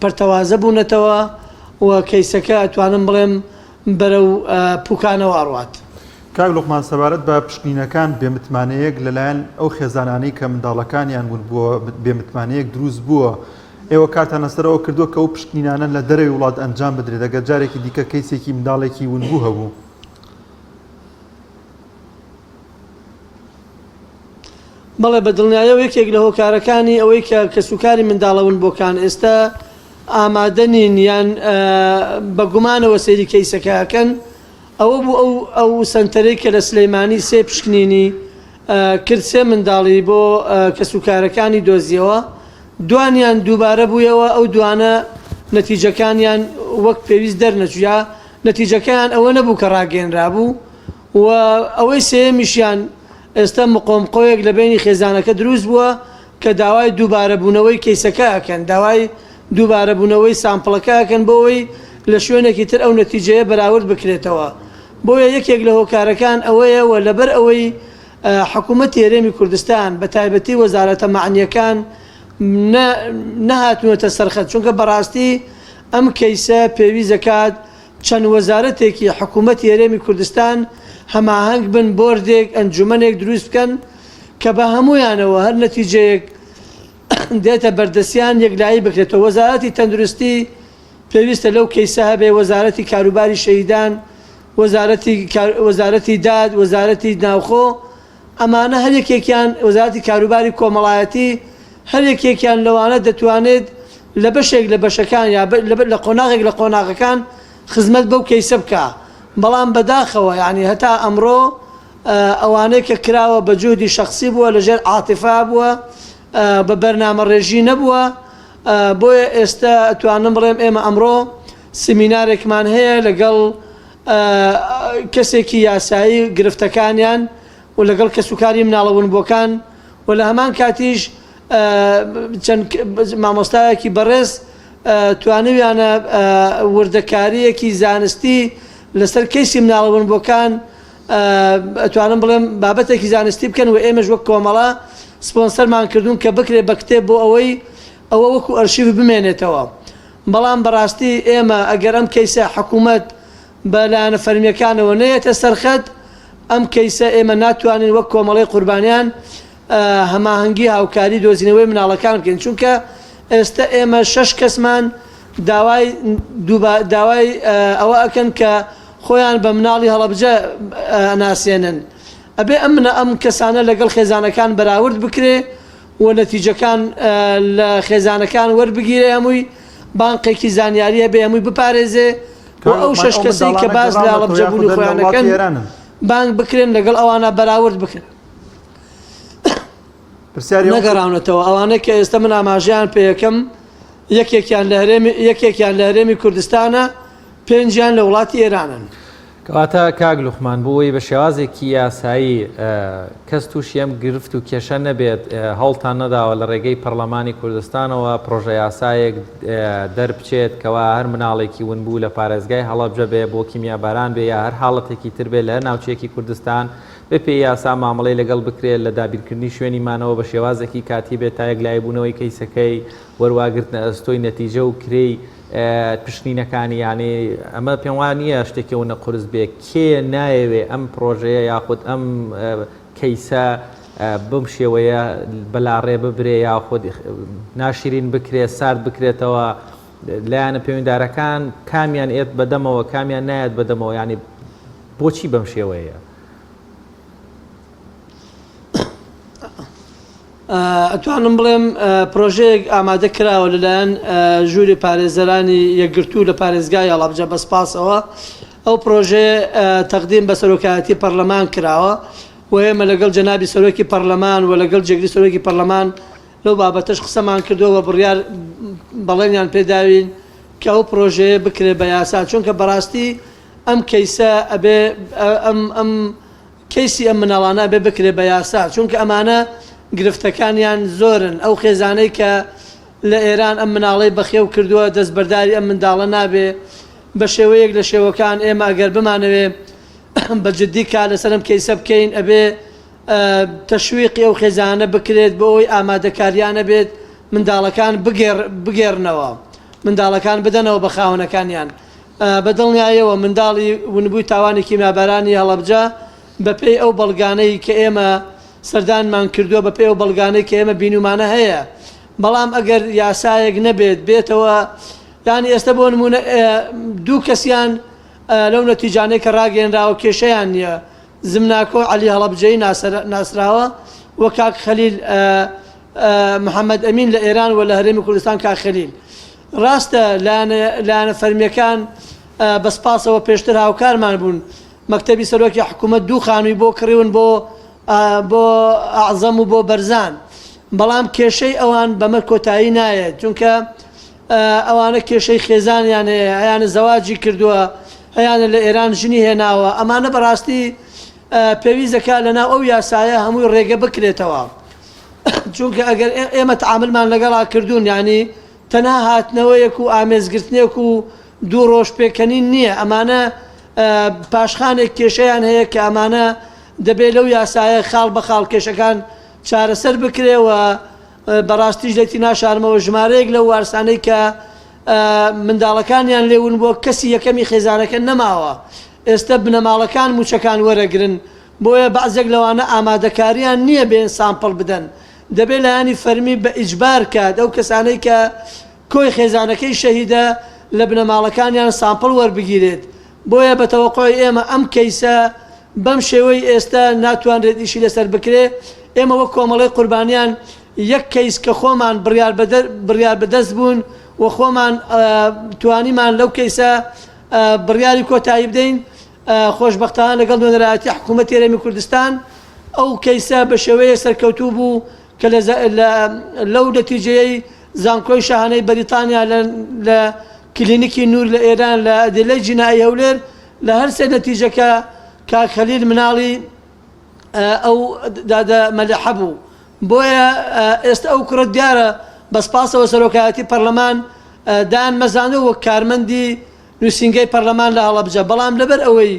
پەرتەوازە بوونەتەوە و کەیسەکە ئەتوانم بڵێم بەرەو پوکانەوە ئەڕوات. کاک لوقمان سەبارەت بە پشکنینەکان بێ متمانەیەک لەلایەن ئەو خێزانانەی کە منداڵەکانیان ون بووە بێ متمانەیەک دروست بووە ئێوە کارتان لەسەر ئەوە کردووە کە ئەو پشکنینانە لە دەرەوەی وڵات ئەنجام بدرێت ئەگەر جارێکی دیکە کەیسێکی منداڵێکی ونبوو هەبوو؟ بەڵێ بە دڵنیایەوە یەکێک لە هۆکارەکانی ئەوەی کە کەسوکاری منداڵە ونبووەکان ئێستا ئامادە نین یان بە گومانەوە سەیری کەیسەکە ئەکەن ئەوە بوو ئەو ئەو سەنتەرەی کە لە سلەیمانی سێ پشکنینی کرد سێ منداڵی بۆ کەسوکارەکانی دۆزیەوە دوانیان دووبارە بوویەوە ئەو دوانە نەتیجەکانیان وەک پێویست دەرنەچوو یا نەتیجەکەیان ئەوە نەبوو کە ڕاگەیەنرابوو و ئەوەی سێیەمیشیان ئێستا مقۆمقۆیەک لە بەینی خێزانەکە دروست بووە کە داوای دووبارەبوونەوەی کەیسەکە ئەکەن، داوای دووبارەبوونەوەی sample ەکە ئەکەن بۆ ئەوەی لە شوێنێکی تر ئەو نەتیجەیە بەراورد بکرێتەوە. بۆیە یەکێک لە هۆکارەکان ئەوەیە و لەبەر ئەوەی حکوومەتی هەرێمی کوردستان بە تایبەتی وەزارەتە مەعنییەکان نە نەهاتوونەتە سەرخەت چونکە بەڕاستی ئەم کەیسە پێویست دەکات چەند وەزارەتێکی حکوومەتی هەرێمی کوردستان هەماهەنگ بن، بۆردێک، ئەنجومەنێک دروست بکەن کە بە هەموویانەوە هەر نەتیجەیەک دێتە بەردەستیان یەکلایی بکرێتەوە. وەزارەتی تەندروستی پێویستە لەو کەیسە هەبێ، وەزارەتی کاروباری شەهیدان، وەزارەتی وەزارەتی داد، وەزارەتی ناوخۆ، ئەمانە هەر یەکێکیان وەزارەتی کاروباری کۆمەڵایەتی هەر یەکێکیان لەوانە دەتوانێت لە بەشێک لە بەشەکان یا لە قۆناغێک لە قۆناغەکان خزمەت بەو کەیسە بکا بەڵام بەداخەوە یانی هەتا ئەمڕۆ ئەوانەی کە کراوە بە جوهدی شەخسی بووە لەژێر عاتیفا بووە بە بەرنامەڕێژی نەبووە بۆیە ئێستا ئەتوانم بڵێم ئێمە ئەمڕۆ سیمینارێکمان هەیە لەگەڵ کەسێکی یاسایی گرفتەکانیان و لەگەڵ کەسوکاری مناڵە ونبووەکان و لە هەمان کاتیش چەند مامۆستایەکی بەڕێز توانیویانە وردەکارییەکی زانستی لەسەر کەیسی مناڵە ونبووەکان ئەتوانم بڵێم بابەتێکی زانستی بکەن و ئێمەش وەک کۆمەڵە سپۆنسەرمان کردوون کە بکرێت بە کتێب بۆ ئەوەی ئەوە وەکو ئەرشیف بمێنێتەوە. بەڵام بەڕاستی ئێمە ئەگەر ئەم کەیسە حکومەت بە لایەنە فەرمییەکانەوە نەیەتە سەرخەت، ئەم کەیسە ئێمە ناتوانین وەک کۆمەڵەی قوربانیان هەماهەنگی هاوکاری دۆزینەوەی مناڵەکان بکەین، چونکە ئێستە ئێمە شەش کەسمان داوای داوای ئەوە ئەکەن کە. خۆیان بە مناڵی هەڵەبجە ئەناسێنن ئەبێ ئەم منە ئەم کەسانە لەگەڵ خێزانەکان بەراورد بکرێ و نەتیجەکان لە خێزانەکان وەربگیرێ هەمووی بانقێکی زانیاری هەبێ هەمووی بپارێزێ و ئەو شەش کەسەی کە باس لە هەڵەبجە بوونی خۆیان ئەکەن بانگ بکرێن لەگەڵ ئەوانە بەراورد بکرێن. نەگەڕاونەتەوە ئەوانەی کە ئێستا من ئاماژەیان پێیەکەم یەکێکیان لە هەرێمی یەکێکیان لە هەرێمی کوردستانە پێنجیان لە وڵاتی ئێرانن. کەواتە کاک لوقمان بۆ ئەوەی بە شێوازێکی یاسایی کەس تووشی ئەم گرفت و کێشە نەبێت هەوڵتان نەداوە لە ڕێگەی پەڕلەمانی کوردستانەوە پڕۆژە یاسایەک دەربچێت کەوا هەر مناڵێکی ونبوو لە پارێزگای هەڵەبجە بێ بۆ کیمیاباران بێ یا هەر حاڵەتێکی تر بێ لە هەر ناوچەیەکی کوردستان بە پێی یاسا مامەڵەی لەگەڵ بکرێت لە دابینکردنی شوێنی مانەوە بە شێوازێکی کاتی بێت تا یەکلاییبوونەوەی کەیسەکەی وەروا گرتنە ئەستۆی نەتیجە و کرێی پشکنینەکانی یانی ئەمە پێم وا نییە شتێکی ئەونە قورس بێ کێ نایەوێ ئەم پڕۆژەیە یاخود ئەم کەیسە بەم شێوەیە بەلاڕێ ببرێ یاخود ناشرین بکرێ سارد بکرێتەوە لایەنە پەیوەندارەکان کامیان ئێت بەدەمەوە کامیان نایەت بەدەمەوە ینی بۆچی بەم شێوەیە؟ ئەتوانم بڵێم پرۆژەیەک ئامادە کراوە لەلایەن ژووری پارێزەرانی یەکگرتوو لە پارێزگای هەڵەبجە بە سپاسەوە ئەو پرۆژەیە تەقدیم بە سەرۆکایەتی پەرلەمان کراوە و ئێمە لەگەڵ جەنابی سەرۆکی پەرلەمان و لەگەڵ جێگری سەرۆکی پەرلەمان لەو بابەتەش قسەمان کردووە و بڕیار بەڵێنیان پێداوین کە ئەو پرۆژەیە بکرێت بە یاسا چونکە بەڕاستی ئەم کەیسە ئەبێ ئەم ئەم کەیسی ئەم مناڵانە ئەبێ بکرێ بە یاسا چونکە ئەمانە گرفتەکانیان زۆرن ئەو خێزانەی کە لە ئێران ئەم مناڵەی بەخێو کردووە دەستبەرداری ئەم منداڵە نابێ بە شێوەیەک لە شێوەکان ئێمە ئەگەر بمانەوێ بە جدی کار لەسەر ئەم کەیسە بکەین ئەبێ تەشویقی ئەو خێزانە بکرێت بۆ ئەوەی ئامادەکاریانە بێت منداڵەکان بگێڕنەوە منداڵەکان بدەنەوە بە خاوەنەکانیان بە دڵنیایەوە منداڵی ونبووی تاوانی کیمیابارانی هەڵەبجە بەپێی ئەو بەڵگانەی کە ئێمە سەردانمان کردووە، بەپێی ئەو بەڵگانەی کە ئێمە بینیومانە هەیە، بەڵام ئەگەر یاسایەک نەبێت بێتەوە یانی ئێستە بۆ نموونە دوو کەسیان لەو نەتیجانەی کە ڕاگەیەنراوە کێشەیان نییە، زمناکۆ عەلی هەڵەبجەیی ناسراوە و کاک خەلیل محەمەد ئەمین لە ئێران و لە هەرێمی کوردستان کاک خەلیل. ڕاستە لایەنە فەرمییەکان بە سپاسەوە پێشتر هاوکارمان بوون، مەکتەبی سەرۆکی حکوومەت دوو خانووی بۆ کڕیون بۆ بۆ ئەعزەم و بۆ بەرزان، بەڵام کێشەی ئەوان بەمە کۆتایی نایەت، چونکە ئەوانە کێشەی خێزانیان هەیە، هەیانە زەواجی کردووە، هەیانە لە ئێران ژنی هێناوە، ئەمانە بەڕاستی پێویست دەکات لەناو ئەو یاسایە هەمووی ڕێگە بکرێتەوە. چونکە ئەگەر ئێمە تعاملمان لەگەڵا کردوون یانی تەنها هاتنەوەیەک و ئامێزگرتنێک و دوو ڕۆژ پێکەنین نییە ئەمانە پاشخانێک کێشەیان هەیە کە ئەمانە دەبێت لەو یاسایە خاڵ بە خاڵ کێشەکان چارەسەر بکرێ و بەڕاستیش لێتی ناشارمەوە ژمارەیەک لەو وارسانەی کە منداڵەکانیان لێون بووە کەسی یەکەمی خێزانەکە نەماوە ئێستا بنەماڵەکان موچەکان وەرەگرن بۆیە بەعزێک لەوانە ئامادەکاریان نییە بێن سامپڵ بدەن، دەبێت لایەنی فەرمی بە ئیجبار کات ئەو کەسانەی کە کۆی خێزانەکەی شەهیدە لە بنەماڵەکانیان سامپڵ وەربگیرێت، بۆیە بە تەوەقوعی ئێمە ئەم کەیسە بەم شێوەی ئێستە ناتوانرێت ئیشی لەسەر بکرێ، ئێمە وەک کۆمەڵەی قوربانیان یەک کەیس کە خۆمان بڕیار بەدەست بوون و خۆمان توانیمان لەو کەیسە بڕیاری کۆتایی بدەین، خۆشبەختانە لەگەڵ نوێنەرایەتی حکوومەتی هەرێمی کوردستان ئەو کەیسە بە شێوەیەک سەرکەوتوو بوو کە لەو نەتیجەیەی زانکۆی شاهانەی بەریتانیا لە کلینیکی نوور لە ئێران لە ئەدلەی جینائی هەولێر لە هەرسێ نەتیجەکە کاک خەلیل مناڵی ئەو دادە مەلەحە بوو بۆیە ئێستا ئەو کوڕە دیارە بە سپاسەوە سەرۆکایەتی پەرلەمان دایان مەزانوە وەک کارمەندی نوسینگەی پەرلەمان لە هەڵەبجە، بەڵام لەبەر ئەوەی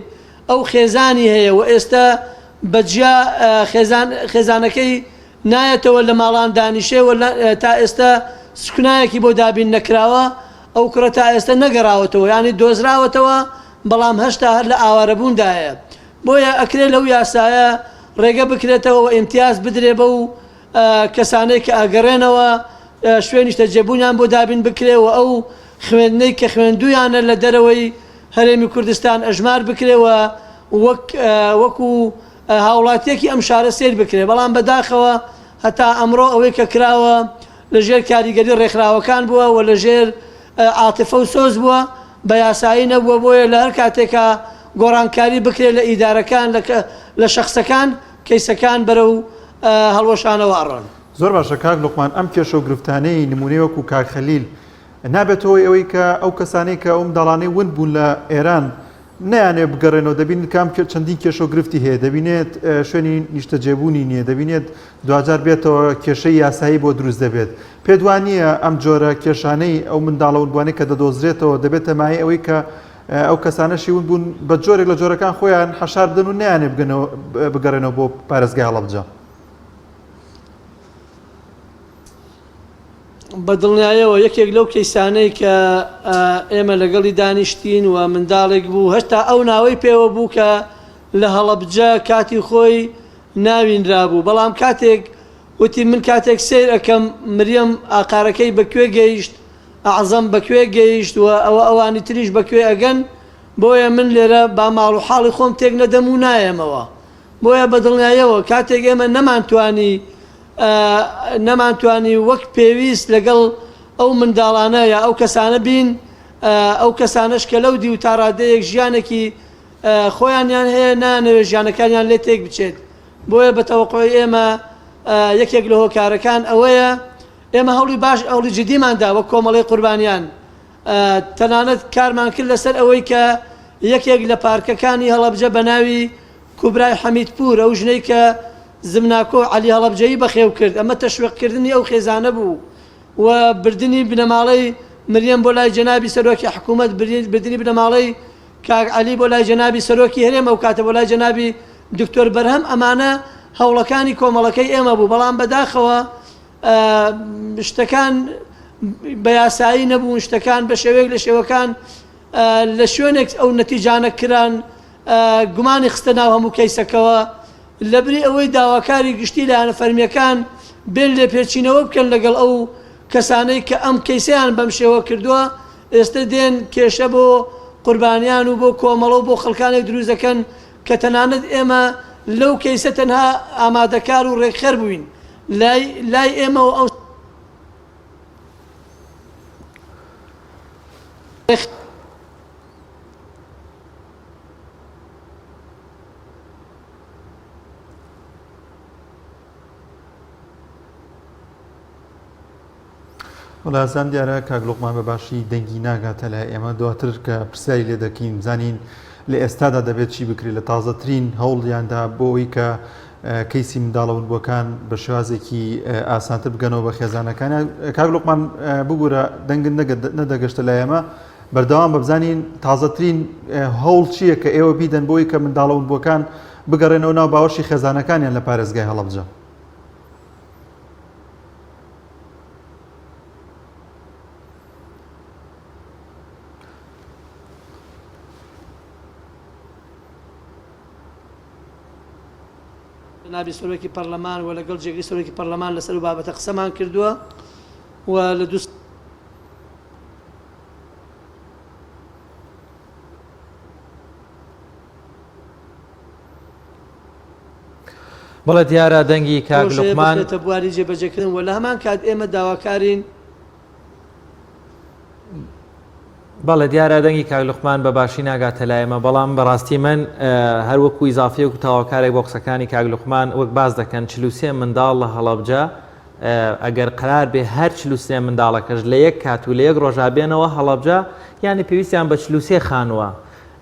ئەو خێزانی هەیە و ئێستا بە جیا خێزان خێزانەکەی نایەتەوە لە ماڵان دانیشێ و تا ئێستا سوکنایەکی بۆ دابین نەکراوە، ئەو کوڕە تا ئێستا نەگەڕاوەتەوە یانی دۆزراوەتەوە بەڵام هەشتا هەر لە ئاوارەبووندایە بۆیە ئەکرێ لەو یاسایە ڕێگە بکرێتەوە و ئیمتیاز بدرێ بەو کەسانەی کە ئەگەڕێنەوە شوێن نیشتەجێبوونیان بۆ دابین بکرێ و ئەو خوێندنەی کە خوێندوویانە لە دەرەوەی. هەرێمی کوردستان ئەژمار بکرێ و وەک وەکو هاوڵاتیەکی ئەم شارە سەیر بکرێ بەڵام بەداخەوە هەتا ئەمڕۆ ئەوەی کە کراوە لە ژێر کاریگەری ڕێکخراوەکان بووە و لە ژێر عاتفە و سۆز بووە بە یاسایی نەبووە بۆیە لە هەر کاتێکا گۆڕانکاری بکرێت لە ئیدارەکان لە شەخسەکان کەیسەکان بەرەو هەڵوەشانەوە ئەڕۆن. زۆر باشە کاک لوقمان ئەم کێشە و گرفتانەی نمونەی وەکو کاک خەلیل نابێتە هۆی ئەوەی کە ئەو کەسانەی کە ئەو منداڵانەی ون بوون لە ئێران نەیانەوێت بگەڕێنەوە دەبینن کە ئەم چەندین کێشە و گرفتی هەیە دەبینێت شوێنی نیشتەجێبوونی نییە دەبینێت دواجار بێتەوە کێشەی یاسایی بۆ دروست دەبێت پێت وا نییە ئەم جۆرە کێشانەی ئەو منداڵە ونبووانەی کە دەدۆزرێتەوە دەبێتە مایەی ئەوەی کە ئەو کەسانەشی ون بوون بە جۆرێک لە جۆرەکان خۆیان حەشار بدەن و نەیانێ بگەنەوە بگەڕێنەوە بۆ پارێزگای هەڵەبجە؟ بە دڵنیایەوە یەکێک لەو کەیسانەی کە ئێمە لەگەڵی دانیشتین و منداڵێک بوو هەشتا ئەو ناوەی پێوە بوو کە لە هەڵەبجە کاتی خۆی ناوینرابوو بەڵام کاتێک وتی من کاتێک سەیر ئەکەم مریەم ئاقارەکەی بە کوێ گەیشت ئەعزەم بە کوێ گەیشت و ئەوە ئەوانی تریش بە کوێ ئەگەن بۆیە من لێرە با ماڵ و حاڵی خۆم تێک نەدەم و نایەمەوە بۆیە بە دڵنیایەوە کاتێک ئێمە نەمانتوانی نەمانتوانی وەک پێویست لەگەڵ ئەو منداڵانە یا ئەو کەسانە بین، ئەو کەسانەش کە لەو دیو تا ڕادەیەک ژیانێکی خۆیانیان هەیە نایانەوێت ژیانەکانیان لێ تێک بچێت، بۆیە بە تەوەقوعی ئێمە یەکێک لە هۆکارەکان ئەوەیە ئێمە هەوڵی باش هەوڵی جدیمان دا وەک کۆمەڵەی قوربانیان تەنانەت کارمان کرد لەسەر ئەوەی کە یەکێک لە پارکەکانی هەڵەبجە بە ناوی کوبرای حەمید پوور، ئەو ژنەی کە زمناکۆ عەلی هەڵەبجەیی بەخێو کرد، ئەمە تەشویق کردنی ئەو خێزانە بوو و بردنی بنەماڵەی مریەم بۆ لای جەنابی سەرۆکی حکوومەت، بردنی بنەماڵەی کاک عەلی بۆ لای جەنابی سەرۆکی هەرێم ئەوکاتە بۆ لای جەنابی دکتۆر بەرهەم، ئەمانە هەوڵەکانی کۆمەڵەکەی ئێمە بوو، بەڵام بەداخەوە شتەکان بە یاسایی نەبوون، شتەکان بە شێوەیەک لە شێوەکان لە شوێنێک ئەو نەتیجانە کران گومانی خستە ناو هەموو کەیسەکەوە، لەبری ئەوەی داواکاری گشتی لایەنە فەرمییەکان بێن لێپێچینەوە بکەن لەگەڵ ئەو کەسانەی کە ئەم کەیسەیان بەم شێوە کردووە، ئێستە دێن کێشە بۆ قوربانیان و بۆ کۆمەڵە و بۆ خەڵکانێک دروست دەکەن کە تەنانەت ئێمە لەو کەیسە تەنها ئامادەکار و ڕێکخەر بووین لای لای ئێمەوە ئەو وەڵا ئازان دیارە کاک لوقمان بە باشی دەنگی ناگاتە لای ئێمە دواتر کە پرسیاری لێ دەکەین بزانین لە ئێستادا دەبێت چی بکرێت لە تازەترین هەوڵیاندا بۆ ئەوەی کە کەیسی منداڵە ونبووەکان بە شێوازێکی ئاسانتر بگەنەوە بە خێزانەکانیان کاک لوقمان ببوورە دەنگت نەدەگەشتە لای ئێمە بەردەوام بە بزانین تازەترین هەوڵ چییە کە ئێوە بیدەن بۆی کە منداڵە ونبووەکان بگەڕێنەوە ناو باوەشی خێزانەکانیان لە پارێزگای هەڵەبجە. جەنابی سەرۆکی پەرلەمان و لەگەڵ جێگری سەرۆکی پەرلەمان لەسەر ئەو بابەتە قسەمان کردووە و لە دوو بەڵێ دیارە دەنگی کاک پرۆژەیە لوقمان بخرێتە بواری جێبەجێکردن و لە هەمان کات ئێمە داواکارین. بەڵێ دیارە دەنگی کاک لوقمان بە باشی ناگاتە لای ئێمە بەڵام بەڕاستی من هەر وەکو ئیزافیەک و تەواوکارێک بۆ قسەکانی کاک لوقمان وەک باس دەکەن 43 منداڵ لە هەڵەبجە ئەگەر قەرار بێ هەر 43 منداڵەکەش لە یەک کات و لە یەک ڕۆژا بێنەوە هەڵەبجە یانی پێویستیان بە 43 خانووە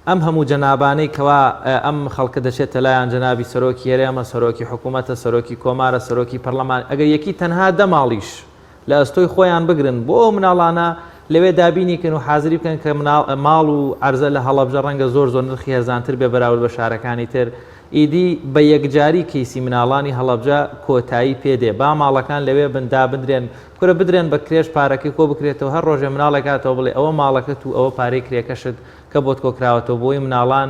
ئەم هەموو جەنابانەی کەوا ئەم خەڵکە دەچێتە لایان جەنابی سەرۆکی هەرێمە سەرۆکی حکوومەتە سەرۆکی کۆمارە سەرۆکی پەرلەمان ئەگەر یەکی تەنها دە ماڵیش لە ئەستۆی خۆیان بگرن بۆ ئەو مناڵانە لەوێ دابینی کەن و حازری بکەن کە مناڵ ماڵ و عەرزە لە هەڵەبجە ڕەنگە زۆر زۆر نرخی هەرزانتر بێ بەراورد بە شارەکانی تر ئیدی بە یەکجاری کەیسی مناڵانی هەڵەبجە کۆتایی پێ دێ با ماڵەکان لەوێ بن دابندرێن کورە بدرێن بە کرێش پارەکەی کۆ بکرێتەوە هەر ڕۆژێ مناڵێک هاتەوە بڵێ ئەوە ماڵەکەت و ئەوە پارەی کرێکەشت کە بۆت کۆکراوەتەوە بۆی مناڵان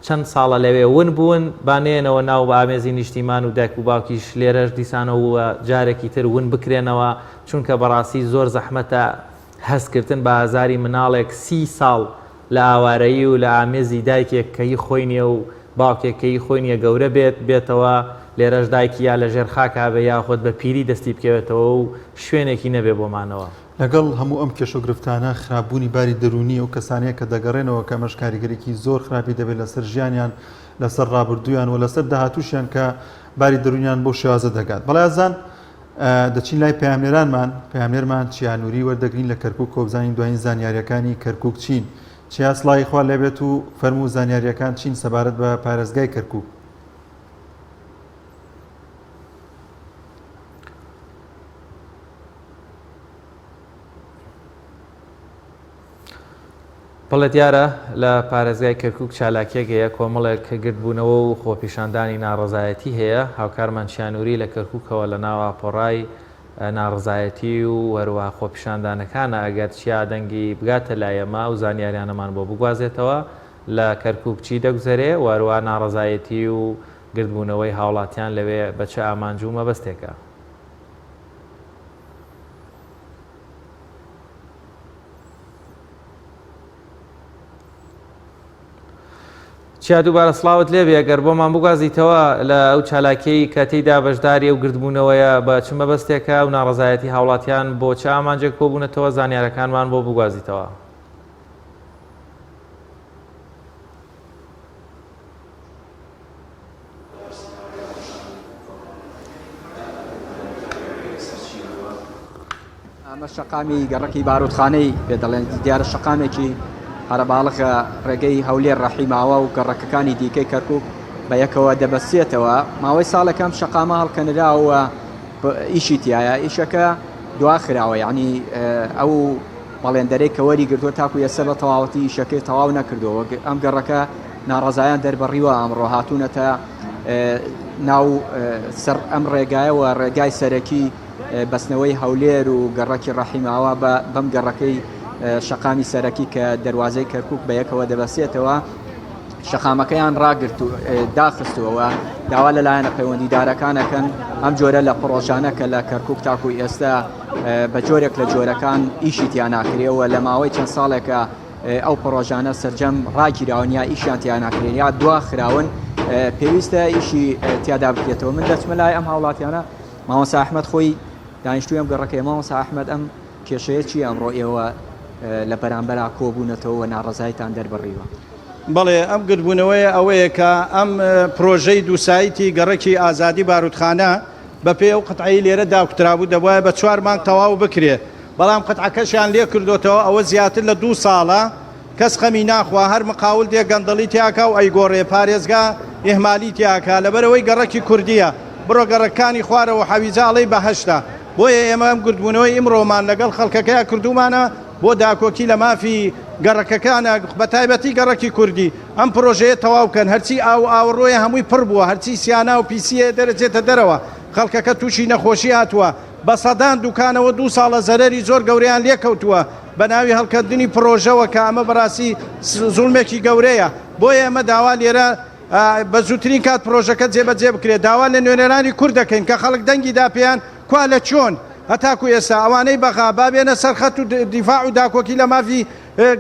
چەند ساڵە لەوێ ون بوون با نەیەنەوە ناو ئامێزی نیشتیمان و دایک و باوکیش لێرەش دیسانەوە جارێکی تر ون بکرێنەوە چونکە بەڕاستی زۆر زەحمەتە هەست کردن بە ئازاری مناڵێک سی ساڵ. لە ئاوارەیی و لە ئامێزی دایکێک کە هی خۆی نییە و باوکێک کە هی خۆی نییە گەورە بێت، بێتەوە لێرەش دایکی یا لە ژێر خاکا بێ یاخود بە پیری دەستی بکەوێتەوە و شوێنێکی نەبێ بۆ مانەوە. لەگەڵ هەموو ئەم کێشە و گرفتانە، خراپبوونی باری دەروونی ئەو کەسانەیە کە دەگەڕێنەوە کە ئەمەش کاریگەریی زۆر خراپی دەبێت لەسەر ژیانیان، لەسەر ڕابردوویان و لەسەر داهاتووشیان کە باری دەروونیان بەو شێوازە دەگات. بەڵێ ئازیزان دەچین لای پەیامنێرانمان، پەیامنێرمان چیا نوری وەردەگرین لە کەرکووکەوە بزانین دوایین زانیارییەکانی کەرکووک چین. چیا سڵاوی خوا لێبێت و فەرموو زانیارییەکان چین سەبارەت بە پارێزگای کەرکووک؟ بەڵێ دیارە لە پارێزگای کەرکوک چالاکیەک هەیە، کۆمەڵێک گردبوونەوە و خۆپیشاندانی ناڕەزایەتی هەیە، هاوکارمان چیا نوری لە کەرکوکەوە لە ناو ئاپۆڕای ناڕەزایەتی و هەروەها خۆپیشاندانەکانە، ئەگەر چیا دەنگی بگاتە لای ئێمە ئەو زانیاریانەمان بۆ بگوازێتەوە لە کەرکوک چی دەگوزەرێ و هەروەها ناڕەزایەتی و گردبوونەوەی هاوڵاتیان لەوێ بە چ ئامانج و مەبەستێکە. چیا دووبارە سڵاوت لێبێ گەر بۆمان بگوازیتەوە لە ئەو چالاکیەی کە تێیدا بەشداری ئەو گردبوونەوەیە بە چ مەبەستێکە و ناڕەزایەتی هاوڵاتیان بۆ چ ئامانجێک کۆبوونەتەوە زانیارەکانمان بۆ بگوازیتەوە. ئەمە شەقامی گەڕەکی باروتخانەی پێ دەڵێن، دیارە شەقامێکی قەرەباڵغە، ڕێگەی هەولێر ڕەحیماوە و گەڕەکەکانی دیکەی کەرکوک بە یەکەوە دەبەستێتەوە. ماوەی ساڵێکە ئەم شەقامە هەڵکەنراوە ئیشی تایە، ئیشەکە دواخراوە، یعنی ئەو بەڵێندەرەی کە وەری گرتووە تاکو ئێستا بە تەواوەتی ئیشەکەی تەواو نەکردووە. ئەم گەڕەکە ناڕەزایان دەربڕیوە ئەمڕۆ هاتوونەتە ناو سەر ئەم ڕێگایەوە ڕێگای سەرەکی بەستنەوەی هەولێر و گەڕەکی ڕەحیماوا بە بەم گەڕەکەی شەقامی سەرەکی کە دەواازەی کەرکک بە یەکەوە دەبەسێتەوە شەقامەکەیان ڕاگرت و داخستووەوە داوا لە لایەنە پەیوەندیدارەکانەکەن ئەم جۆرە لە پڕۆژانە کە لە کەرکک تاکو ئێستا بە جۆرێک لە جۆرەکان ئیشی تیا ناکرێەوە لە ماوەی چەند ساڵێکە ئەو پڕۆژانە سەرجەم ڕاگیراون یا ئیشیان تیا ناکرێن یا دوا خراون پێویستە ئیشی تیادا بکرێتەوە من دەچمە لای ئەم هاوڵاتیانە مامۆستا ئەحمەد خۆی دانیشتووی ئەم گەڕەکەیە مامۆستا ئەحمەد ئەم کێشەیە چییە ئەمڕۆ ئێوە لە بەرامبەرا کۆبوونەتەوە و ناڕەزایتان دەربڕیوە؟ بەڵێ ئەم گردبوونەوەیە ئەوەیە کە ئەم پرۆژەی دووسایتی گەڕەکی ئازادی باروتخانە بەپێی ئەو قەتعەی لێرە داکوترابوو دەبوایە بە چوار مانگ تەواو بکرێ بەڵام قەتعەکەشیان لێکردۆتەوە ئەوە زیاتر لە دوو ساڵە کەس خەمی ناخوا هەر مقاول دێ گەندەڵی تیاکا و ئەیگۆڕێ پارێزگا ئیهمالی تیاکا لەبەرئەوەی گەڕەکی کوردیە بڕۆ گەڕەکانی خوارەوە حەویجە ئەڵێی بەهەشتە بۆیە ئێمە ئەم گردبوونەوەی ئیمڕۆمان لەگەڵ خەڵکەکەیا کردوومانە بۆ داکۆکی لە مافی گەڕەکەکانە بەتایبەتی گەڕەکی کوردی ئەم پرۆژەیە تەواو بکەن هەرچی ئاو و ئاوەڕۆیە هەمووی پڕ بووە هەرچی سیانا و پیسیە دەرەچێتە دەرەوە خەڵکەکە تووشی نەخۆشی هاتووە بە سەدان دوکانەوە دوو ساڵە زەرەری زۆر گەورەیان لێکەوتووە بە ناوی هەڵکەندنی پڕۆژەوە کە ئەمە بەڕاستی زوڵمێکی گەورەیە بۆیە ئێمە داوا لێرە بە زووترین کات پڕۆژەکە جێبەجێ بکرێت داوا لە نوێنەرانی کورد دەکەین کە خەڵک دەنگی دا پێیان کوا لە چۆن هەتاکو ئێستا ئەوانەی بەغا با بێنە سەر خەت و دیفاع و داکۆکی لە مافی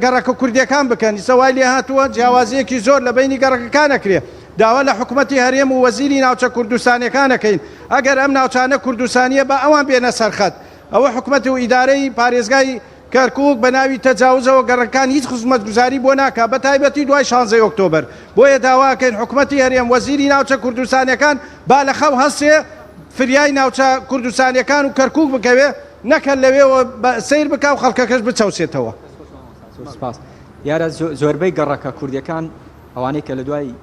گەڕەکە کوردیەکان بکەن ئیستا وای لێهاتووە جیاوازیەکی زۆر لە بەینی گەڕەکەکان ئەکرێ داوا لە حکومەتی هەرێم و وەزیری ناوچە کوردستانیەکان ئەکەین ئەگەر ئەم ناوچانە کوردستانیە با ئەوان بێنە سەر خەت ئەوە حکومەت و ئیدارەی پارێزگای کەرکوک بە ناوی تەجاوزەوە گەڕەکان هیچ خزمەتگوزاری بۆ ناکا بە تایبەتی دوای شانزەی ئۆکتۆبەر بۆیە داوا ئەکەین حکومەتی هەرێم وەزیری ناوچە کوردستانیەکان با لە خەو هەستێ فریای ناوچە کوردستانیەکان و کەرکوک بکەوێ نەک هەر لەوێوە سەیر بکا و خەڵکەکەش بچەوسێتەوە. زۆر سپاس. دیارە زۆربەی گەڕەکە کوردیەکان ئەوانەی کە لە دوای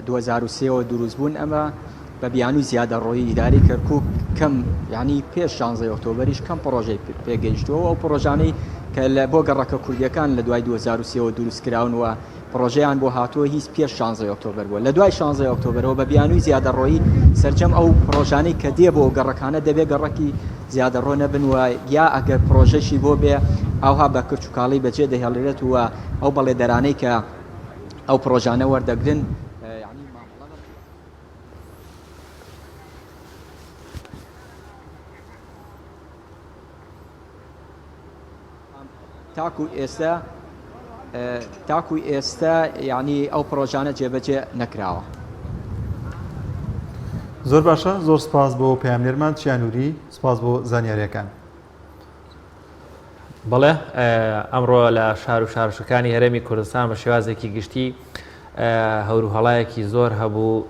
2003 ەوە دروست بوون ئەمە بە بیانووی زیادەڕۆیی ئیدارەی کەرکوک کەم یعنی پێش 16 ئۆکتۆبەریش کەم پڕۆژەی پێگەیشتووە و ئەو پڕۆژانەی کە لە بۆ گەڕەکە کوردیەکان لە دوای 2003 ەوە دروست کراون و پڕۆژەیان بۆ هاتووە هیچ پێش شانزەی ئۆکتۆبەر بووە، لە دوای شانزەی ئۆکتۆبەرەوە بە بیانووی زیادەڕۆیی سەرجەم ئەو پڕۆژانەی کە دێ بۆ گەڕەکانە دەبێ گەڕەکی زیادەڕۆ نەبن و یا ئەگەر پڕۆژەشی بۆ بێ ئاوها بە کرچ و کاڵی بەجێ دەهێڵرێت و ئەو بەڵێدەرانەی کە ئەو پڕۆژانە وەردەگرن یعنی مامەڵە بە تاکو ئێستا. تاکو ئێستا یانی ئەو پڕۆژانە جێبەجێ نەکراوە. زۆر باشە زۆر سپاس بۆ پەیامنێرمان چیا نوری سپاس بۆ زانیاریەکان. بەڵێ ئەمڕۆ لە شار و شارۆچکەکانی هەرێمی کوردستان بە شێوازێکی گشتی هەوروهەڵایەکی زۆر هەبوو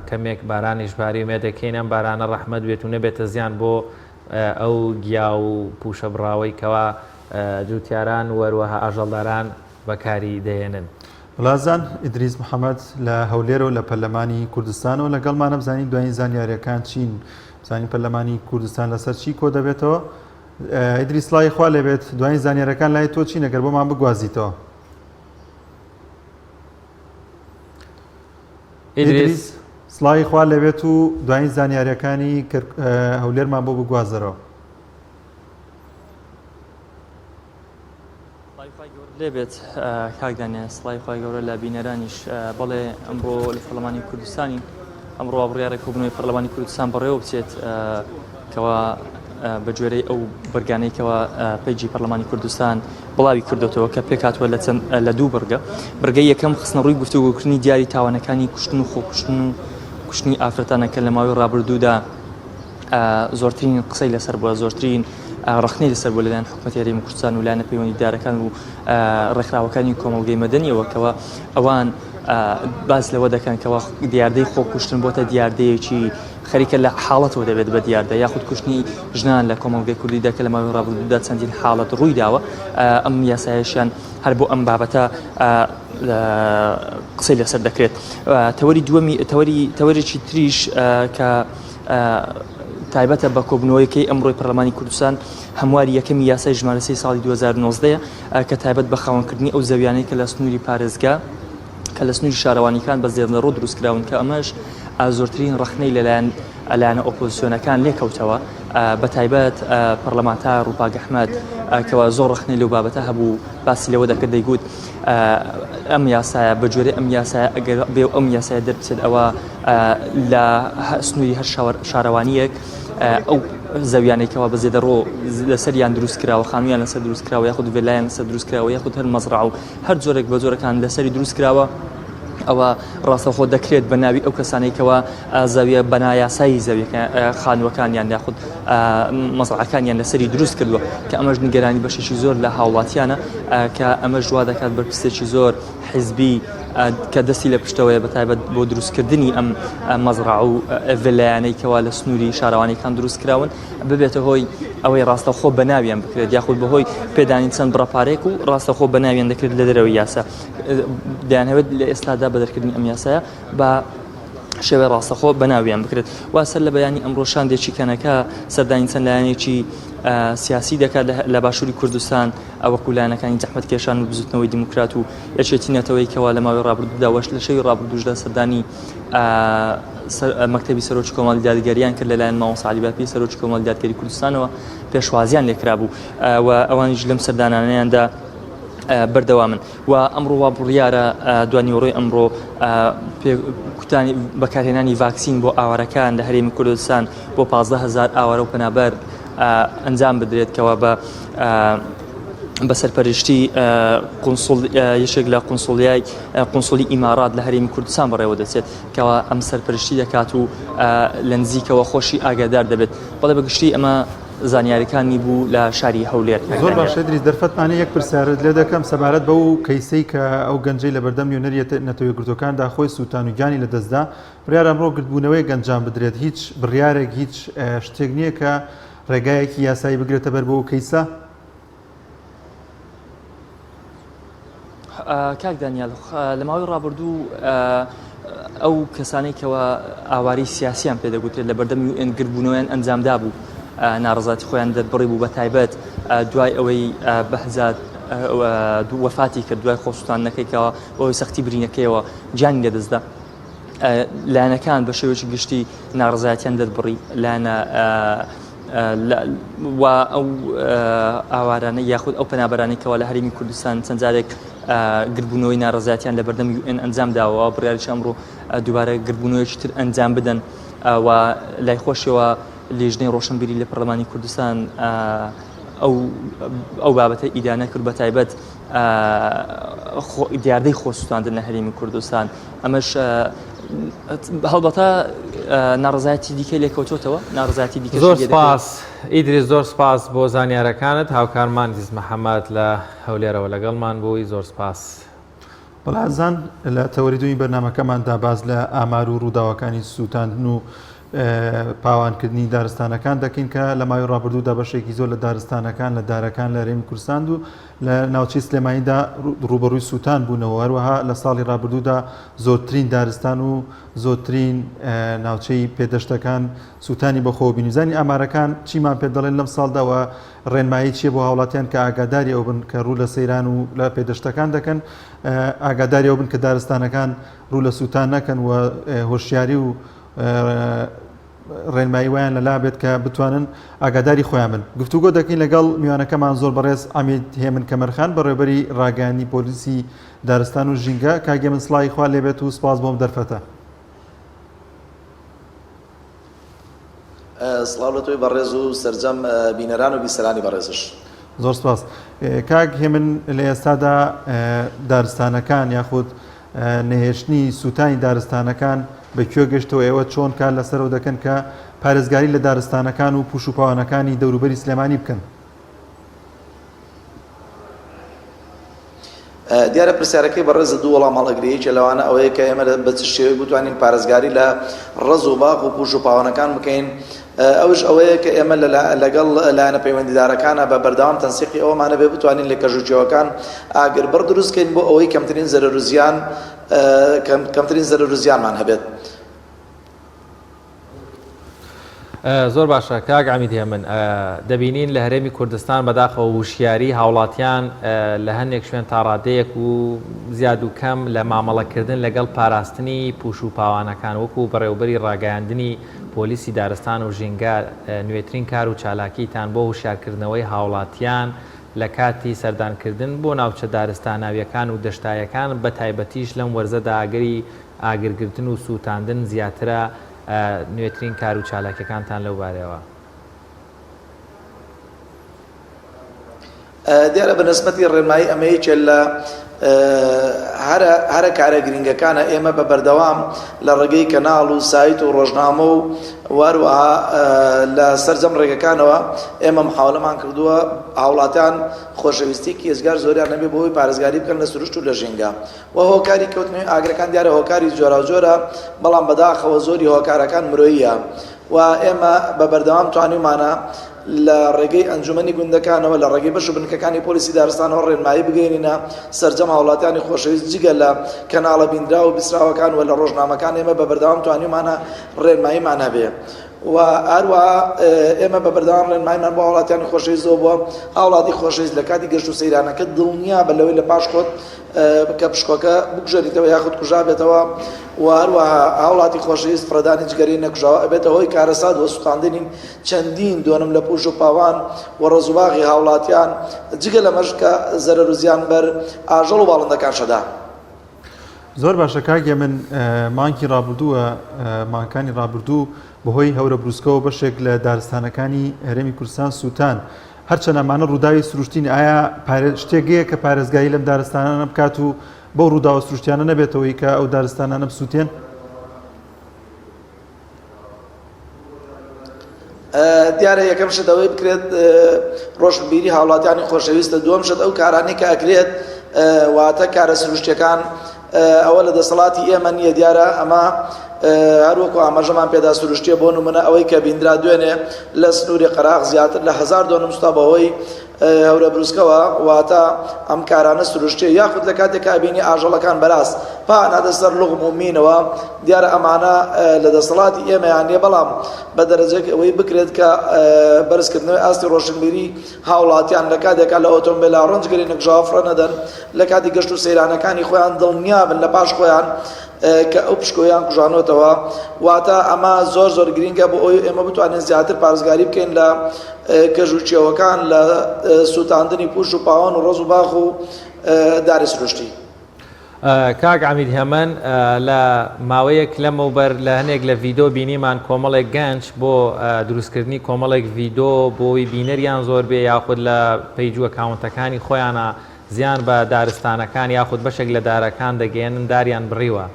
کەمێک بارانیش باری و مێدەکەین ئەم بارانە ڕەحمەت بێت و نەبێتە زیان بۆ ئەو گیا و پوشە بڕاوەی کەوا جوتیاران و هەروەها ئاژەڵداران بەکاری دەهێنن. وڵازان ئیدریس محەمەد لە هەولێرەوە لە پەرلەمانی کوردستانەوە لەگەڵمانە بزانین دوایین زانیاریەکان چین بزانین پەرلەمانی کوردستان لەسەر چی کۆ دەبێتەوە ئیدریس سڵاوی خوا لێبێت دوایین زانیارەکان لای تۆ چین ئەگەر بۆمان بگوازیتەوە؟ ئیدریس سڵاوی خوا لێبێت و دوایین زانیاریەکانی هەولێرمان بۆ بگوازەرەوە. سڵاوی خوای گەورەت لێبێت کاک دانیال سڵاوی خوای گەورە لە بینەرانیش بەڵێ ئەمڕۆ لە پەرلەمانی کوردستانی ئەمڕۆ بڕیارە کۆبوونەوەی پەرلەمانی کوردستان بەڕێوە بچێت کەوا بە گوێرەی ئەو بڕگانەی کەوا پەیجی پەرلەمانی کوردستان بڵاوی کردوتەوە کە پێکهاتووە لە چەند لە دوو بڕگە بڕگەی یەکەم خستنەڕووی گفتوگۆکردنی دیاری تاوانەکانی کوشتن و خۆکوشتن و کوشتنی ئافرەتانە کە لە ماوەی ڕابردوودا زۆرترین قسەی لەسەر بووە، زۆرترین ڕەخنەی لەسەر بووە لەلایەن حکوومەتی هەرێمی کوردستان و لایەنە پەیوەندیدارەکان و ڕێکخراوەکانی کۆمەڵگەی مەدەنیەوە کەوا ئەوان باس لەوە دەکەن کەوا دیاردەی خۆکوشتن بۆتە دیاردەیەکی خەریکە لە حاڵەتەوە دەبێت بە دیاردە یاخود کوشتنی ژنان لە کۆمەڵگەی کوردیدا کە لە ماوەی ڕابردوودا چەندین حاڵەت ڕووی داوە ئەم یاسایەشیان هەر بۆ ئەم بابەتە قسەی لەسەر دەکرێت تەوەری دووەمی تەوەری تەوەرێکی تریش کە تایبەتە بە کۆبوونەوەیەکەی ئەمڕۆی پەرلەمانی کوردستان هەمواری یەکەمی یاسای ژمارە سێی ساڵی 2019 کە تایبەت بە خاوەنکردنی ئەو زەویانەی کە لە سنووری پارێزگا کە لە سنووری شارەوانیکان بە زێدەڕۆ دروستکراون کە ئەمەش زۆرترین ڕەخنەی لەلایەن لایەنە ئۆپۆزیسیۆنەکان لێکەوتەوە بە تایبەت پەرلەمانتار ڕووپاک ئەحمەد کەوا زۆر ڕەخنەی لەو بابەتە هەبوو باسی لەوە دەکرد دەیگوت ئەم یاسایە بە جۆرەی ئەم یاسایە ئەگەر بێ و ئەم یاسایە دەربچێت ئەوە لە سنووری هەر شارەوانییەک ئەو زەویانەی کەوا بە زێدەڕۆ لەسەریان دروست کراوە خانوویان لەسەر دروست کراوە یاخود ڤێلایان لەسەر دروست کراوە یاخود هەر مەزرع و هەر جۆرێک بە جۆرەکان لەسەری دروست کراوە ئەوە ڕاستەوخۆ دەکرێت بە ناوی ئەو کەسانەی کەوا زەویە بەنایاسایی زەویەکە خانووەکانیان یاخود مەزرعەکانیان لەسەری دروست کردووە کە ئەمەش نیگەرانی بەشێکی زۆر لە هاوڵاتیانە کە ئەمەش وا دەکات بەرپرسێکی زۆر حیزبی کە دەستی لە پشتەوەیە بە تایبەت بۆ دروستکردنی ئەم مەزرع و ڤلایانەی کەوا لە سنووری شارەوانیەکان دروست کراون ببێتە هۆی ئەوەی ڕاستەوخۆ بە ناویان بکرێت یاخود بەهۆی پێدانی چەند بڕەپارێک و ڕاستەخۆ بە ناویان دەکرێت لە دەرەوەی یاسا دەیانهەوێت لە ئێستادا بە دەرکردنی ئەم یاسایە بە شێوەی ڕاستەخۆ بە ناویان بکرێت وا سەر لە بەیانی ئەمڕۆ شاندێکی کەنەکە سەردانی چەند لایەنێکی سیاسی دەکات لە باشووری کوردستان وەکو لایەنەکانی زەحمەتکێشان و بزوتنەوەی دیموکرات و یەکێتی نەتەوەی کەوا لە ماوەی ڕابردوودا وەش لە شەوی ڕابردووشدا سەردانی مەکتەبی سەرۆکی کۆمەڵی دادگەریان کرد لەلایەن مامۆستا عەلی باپیر سەرۆکی کۆمەڵی دادگەری کوردستانەوە پێشوازیان لێکرابوو و ئەوانیش لەم سەردانانەیاندا بەردەوامن و ئەمڕۆ وا بڕیارە دوانیوەڕۆی ئەمڕۆ کوتانی بەکارهێنانی ڤاکسین بۆ ئاوارەکان لە هەرێمی کوردستان بۆ 15هزار ئاوارە و پەنابەر ئەنجام بدرێت کەوا بە بە سەرپەرشتی قونسڵ یەکێک لە قونسڵیای قونسڵی ئیمارات لە هەرێمی کوردستان بەڕێوە دەچێت کەوا ئەم سەرپەرشتی دەکات و لە نزیکەوە خۆشی ئاگادار دەبێت بەڵێ بەگشتی ئەمە زانیاریەکانی بوو لە شاری هەولێر. زۆر باشە ئیدریس دەرفەتمانە یەک پرسیارت لێ دەکەم سەبارەت بەو کەیسەی کە ئەو گەنجەی لەبەردەم نوێنەری نەتەوە یەکگرتووەکاندا خۆی سووتان و گیانی لەدەستدا بڕیارە ئەمڕۆ گردبوونەوەیەک ئەنجام بدرێت هیچ بڕیارێک هیچ شتێک نییە کە ڕێگایەکی یاسایی بگرێتە بەر بۆ ئەو کەیسە؟ کاک دانیال لە ماوەی ڕابردوو ئەو کەسانەی کەوا ئاوارەی سیاسیان پێدەگوترێت لە بەردەم یوئێن گردبوونەوەیان ئەنجامدا بوو ناڕزاتی خۆیان دەربڕی بوو بە تایبەت دوای ئەوەی بەهزاد وەفاتی کرد دوای خۆسووتاندنەکەی کەوا بەهۆی سەختی برینەکەیەوە گیانی لەدەستدا لایەنەکان بە شێوەیەکی گشتی ناڕزایەتیان دەربڕی لایەنە و ئەو ئاوارانە یاخود ئەو پەنابەرانەی کەوا لە هەرێمی کوردستان چەند جارێک گردبوونەوەی ناڕەزایەتیان لە بەردەم یوئێن ئەنجام داوە بڕیاریش ئەمڕۆ دووبارە گردبوونەوەیەکی تر ئەنجام بدەن و لای خۆشیەوە لیژنەی ڕۆشنبیری لە پەرلەمانی کوردستان ئەو ئەو بابەتە ئیدانە کرد بە تایبەت دیاردەی خۆسووتاندن لە هەرێمی کوردستان ئەمەش هەڵبەتە ناڕزایەتی دیکە لێکەوتۆتەوە ناڕزایەتی دیکە زۆر سپاس ئیدریس زۆر سپاس بۆ زانیارەکانت هاوکارمان دیز محەممەد لە هەولێرەوە لەگەڵمان بووی زۆر سپاس. بەڵێ ئازیزان لە تەوەری دووی بەرنامەکەماندا باس لە ئامار و ڕووداوەکانی سووتاندن و پاوانکردنی دارستانەکان دەکەین کە لە ماوەی ڕابردوودا بەشێکی زۆر لە دارستانەکان لە دارەکان لە هەرێمی کوردستان و لە ناوچەی سلێمانیدا ڕووبەڕووی سووتان بوونەوە هەروەها لە ساڵی ڕابردوودا زۆرترین دارستان و زۆرترین ناوچەی پێدەشتەکان سووتانی بەخۆوە بینی زانی ئامارەکان چیمان پێ دەڵێن لەم ساڵدا و ڕێنمایی چیە بۆ هاوڵاتیان کە ئاگاداری ئەو بن کە ڕوو لە سەیران و لە پێدەشتەکان دەکەن ئاگاداری ئەو بن کە دارستانەکان ڕوو لە سووتان نەکەن و هۆشیاری و ڕێنمایی وایان لەلا بێت کە بتوانن ئاگاداری خۆیان بن گفتوگۆ دەکەین لەگەڵ میوانەکەمان زۆر بەڕێز عەمید هێمن کەمەرخان بەڕێوبەری ڕاگەیاندنی پۆلیسی دارستان و ژینگە کاک هێمن سڵاوی خوا لێبێت و سپاس بۆم دەرفەتە. سڵاو لە تۆی بەڕێز و سەرجەم بینەران و بیسەرانی بەڕێزش. زۆر سپاس کاک هێمن لە ئێستادا دارستانەکان یاخود نەهێشتنی سووتانی دارستانەکان بە کوێ گەشتەوە ئێوە چۆن کار لەسەرەوە دەکەن کە پارێزگاری لە دارستانەکان و پوش و پاوانەکانی دەوروبەری سلێمانی بکەن؟ دیارە پرسیارەکەی بەڕێزت دوو وەڵام هەڵئەگرێ، یەکێ لەوانە ئەوەیە کە ئێمە بە چ شێوەیەک بتوانین پارێزگاری لە ڕەز و باغ و پوش و پاوانەکان بکەین، ئەوش ئەوەیە کە ئێمە لەگەڵ لایەنە پەیوەندیدارەکانە بە بەردەوام تەنسیقی ئەوەمانە بێ بتوانین لە کەژ و کێوەکان ئاگربڕ دروست کەین بۆ ئەوەی کەمترین زەرەر و زیان کەمترین زەرەر و زیانمان هەبێت. زۆر باشە کاک عەمید هێمن دەبینین لە هەرێمی کوردستان بەداخەوە وشیاری هاوڵاتیان لە هەندێک شوێن تاڕادەیەک و زیاد و کەم لە مامەڵەکردن لەگەڵ پاراستنی پوش و پاوانەکان وەکو بەڕێوبەری ڕاگەیاندنی پۆلیسی دارستان و ژینگە نوێترین کار و چالاکیتان بۆ هوشیارکردنەوەی هاوڵاتیان لە کاتی سەردانکردن بۆ ناوچە دارستاناویەکان و دەشتایەکان بەتایبەتیش لەم وەرزەدا ئەگەری ئاگرگرتن و سووتاندن زیاترە، نوێترین کار و چالاکیەکانتان لەو بارەیەوە؟ دیارە بە نسبەتی ڕێنمایی ئەمە یەکێ لە هەرە هەرە کارە گرنگەکانە ئێمە بە بەردەوام لە ڕێگەی کەناڵ و سایت و ڕۆژنامە و واروەها لە سەرجەم ڕێگەکانەوە ئێمە محاولەمان کردووە هاوڵاتیان خۆشەویستیکی ئێجگار زۆریان هەبێ بۆ ئەوەی پارێزگاری بکەن لە سروشت و لە ژینگە وە هۆکاری کەوتنەوەی ئاگرەکان دیارە هۆکاری جۆراوجۆرە بەڵام بەداخەوە زۆری هۆکارەکان مرۆییە و ئێمە بە بەردەوام توانیومانە لە ڕێگەی ئەنجومەنی گوندەکانەوە لە ڕێگەی بەش و بنکەکانی پۆلیسی دارستانەوە ڕێنمایی بگەینینە سەرجەم هاوڵاتیانی خۆشەویست جگە لە کەناڵە بیندراو و بیستراوەکان و لە ڕۆژنامەکان ئێمە بە بەردەوام توانیومانە ڕێنماییمان هەبێ و هەروەها ئێمە بە بەردەوام ڕێنماییمان بۆ هاوڵاتیانی خۆشەویست زۆر بووە هاوڵاتی خۆشەویست لە کاتی گەشت و سەیرانەکە دڵنیا بە لەوەی لە پاش خۆت کە پشکۆکە بکوژێنیتەوە یاخود کوژابێتەوە و هەروەها هاوڵاتی خۆشەویست فڕێدانی جگەرەی نەکوژاوە ئەبێتە هۆی کارەسات و سوتاندنی چەندین دۆنم لە پوش و پاوان و ڕەزوباغی هاوڵاتیان جگە لەمەش کە زەرەر و زیان بەر ئاژەڵ و باڵندەکان شەدا. زۆر باشە کاک هێمن مانگی ڕابردووە مانگەکانی ڕابردوو بەهۆی هەورە بروسکەوە بەشێک لە دارستانەکانی هەرێمی کوردستان سووتان هەرچەند ئەمانە ڕووداوی سروشتین ئایا شتێک هەیە کە پارێزگاری لەم دارستانانە بکات و بەو ڕووداوە سروشتیانە نەبێتەوەی کە ئەو دارستانانە بسووتێن؟ دیارە یەکەم شت ئەوەی بکرێت ڕۆشنبیری هاوڵاتیانی خۆشەویستە دووەم شت ئەو کارانەی کە ئەکرێت واتە کارە سروشتیەکان ئەوە لە دەسەڵاتی ئێمە نییە دیارە ئەمە هەروەکو ئاماژەمان پێدا سروشتیە بۆ نمونە ئەوەی کە بیندرا دوێنێ لە سنووری قەراغ زیاتر لە هەزار دۆنم سوتا بەهۆی هەورە بروسکەوە واتە ئەم کارانە سروشتیە یاخود لە کاتێک ئەبینی ئاژەڵەکان بەراز پا نادە سەر لوغم و مینەوە دیارە ئەمانە لە دەسەڵاتی ئێمەیان نییە بەڵام بە دەرەجەک ئەوەی بکرێت کە بەرزکردنەوەی ئاستی ڕۆشنبیری هاوڵاتیان لە کاتێکا لە ئۆتۆمبێلا ڕەنجگەری نەکوژاوە فڕە نەدەن لە کاتی گەشت و سەیرانەکانی خۆیان دڵنیابن لە پاش خۆیان کە ئەو پشکۆیان کوژانۆتەوە واتە ئەمە زۆر زۆر گرینگە بۆ ئەوی ئێمە بتوانین زیاتر پارێزگاری بکەین لە کەژ و کێوەکان لە سووتاندنی پوش و پاوان و ڕەز و باخ و داری سروشتی. کاک عەمید هێمن لە ماوەیەک لەمەوبەر لە هەنێک لە ڤیدۆ بینیمان کۆمەڵێک گەنج بۆ دروستکردنی کۆمەڵێک ڤیدۆ بۆی بینەریان زۆر بێ یاخود لە page و account ەکانی خۆیانە. زیان بە دارستانەکان یاخود بەشێک لە دارەکان دەگەیەنن داریان بڕیوە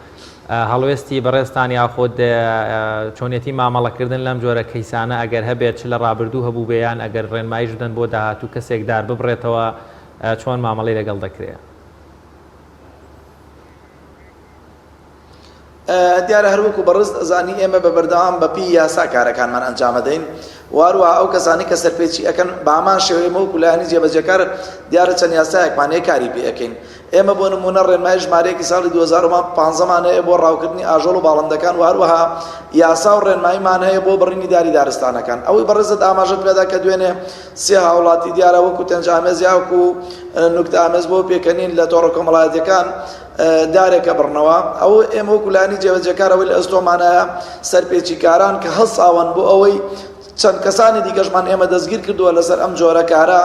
هەڵوێستی بەڕێزتان یاخود چۆنیەتی مامەڵەکردن لەم جۆرە کەیسانە ئەگەر هەبێت چ لە ڕابردوو هەبووبێ یان ئەگەر ڕێنماییش بدەن بۆ داهاتوو کەسێک دار ببڕێتەوە چۆن مامەڵەی لەگەڵ دەکرێ؟ دیارە هەروەکو بەڕێزت ئەزانی ئێمە بە بەردەوام بە پێی یاسا کارەکانمان ئەنجام ئەدەین و هەروەها ئەو کەسانەی کە سەرپێچی ئەکەن بە هەمان شێوە ئێمە وەکو لایەنی جێبەجێکار دیارە چەند یاسایەکمان هەیە کاری پێ ئەکەین ئێمە بۆ نمونە ڕێنمایی ژمارەیەکی ساڵی 2015 مان هەیە بۆ ڕاوکردنی ئاژەڵ و باڵندەکان و هەروەها یاسا و ڕێنماییمان هەیە بۆ بڕینی داری دارستانەکان ئەوەی بەڕێزت ئاماژەت پێدا کە دوێنێ سێ هاوڵاتی دیارە وەکو تەنجامێز یاوەکو نوکتە ئامێز بۆ پێکەنین لە تۆڕە کۆمەڵایەتیەکان دارێکە بڕنەوە ئەو ئێمە وەکو لایەنی جێبەجێکار ئەوەی لە ئەستۆمانایە سەرپێچیکاران کە هەڵساون بۆ ئەوەی چەند کەسانی دیکەشمان ئێمە دەستگیر کردووە لەسەر ئەم جۆرە کارە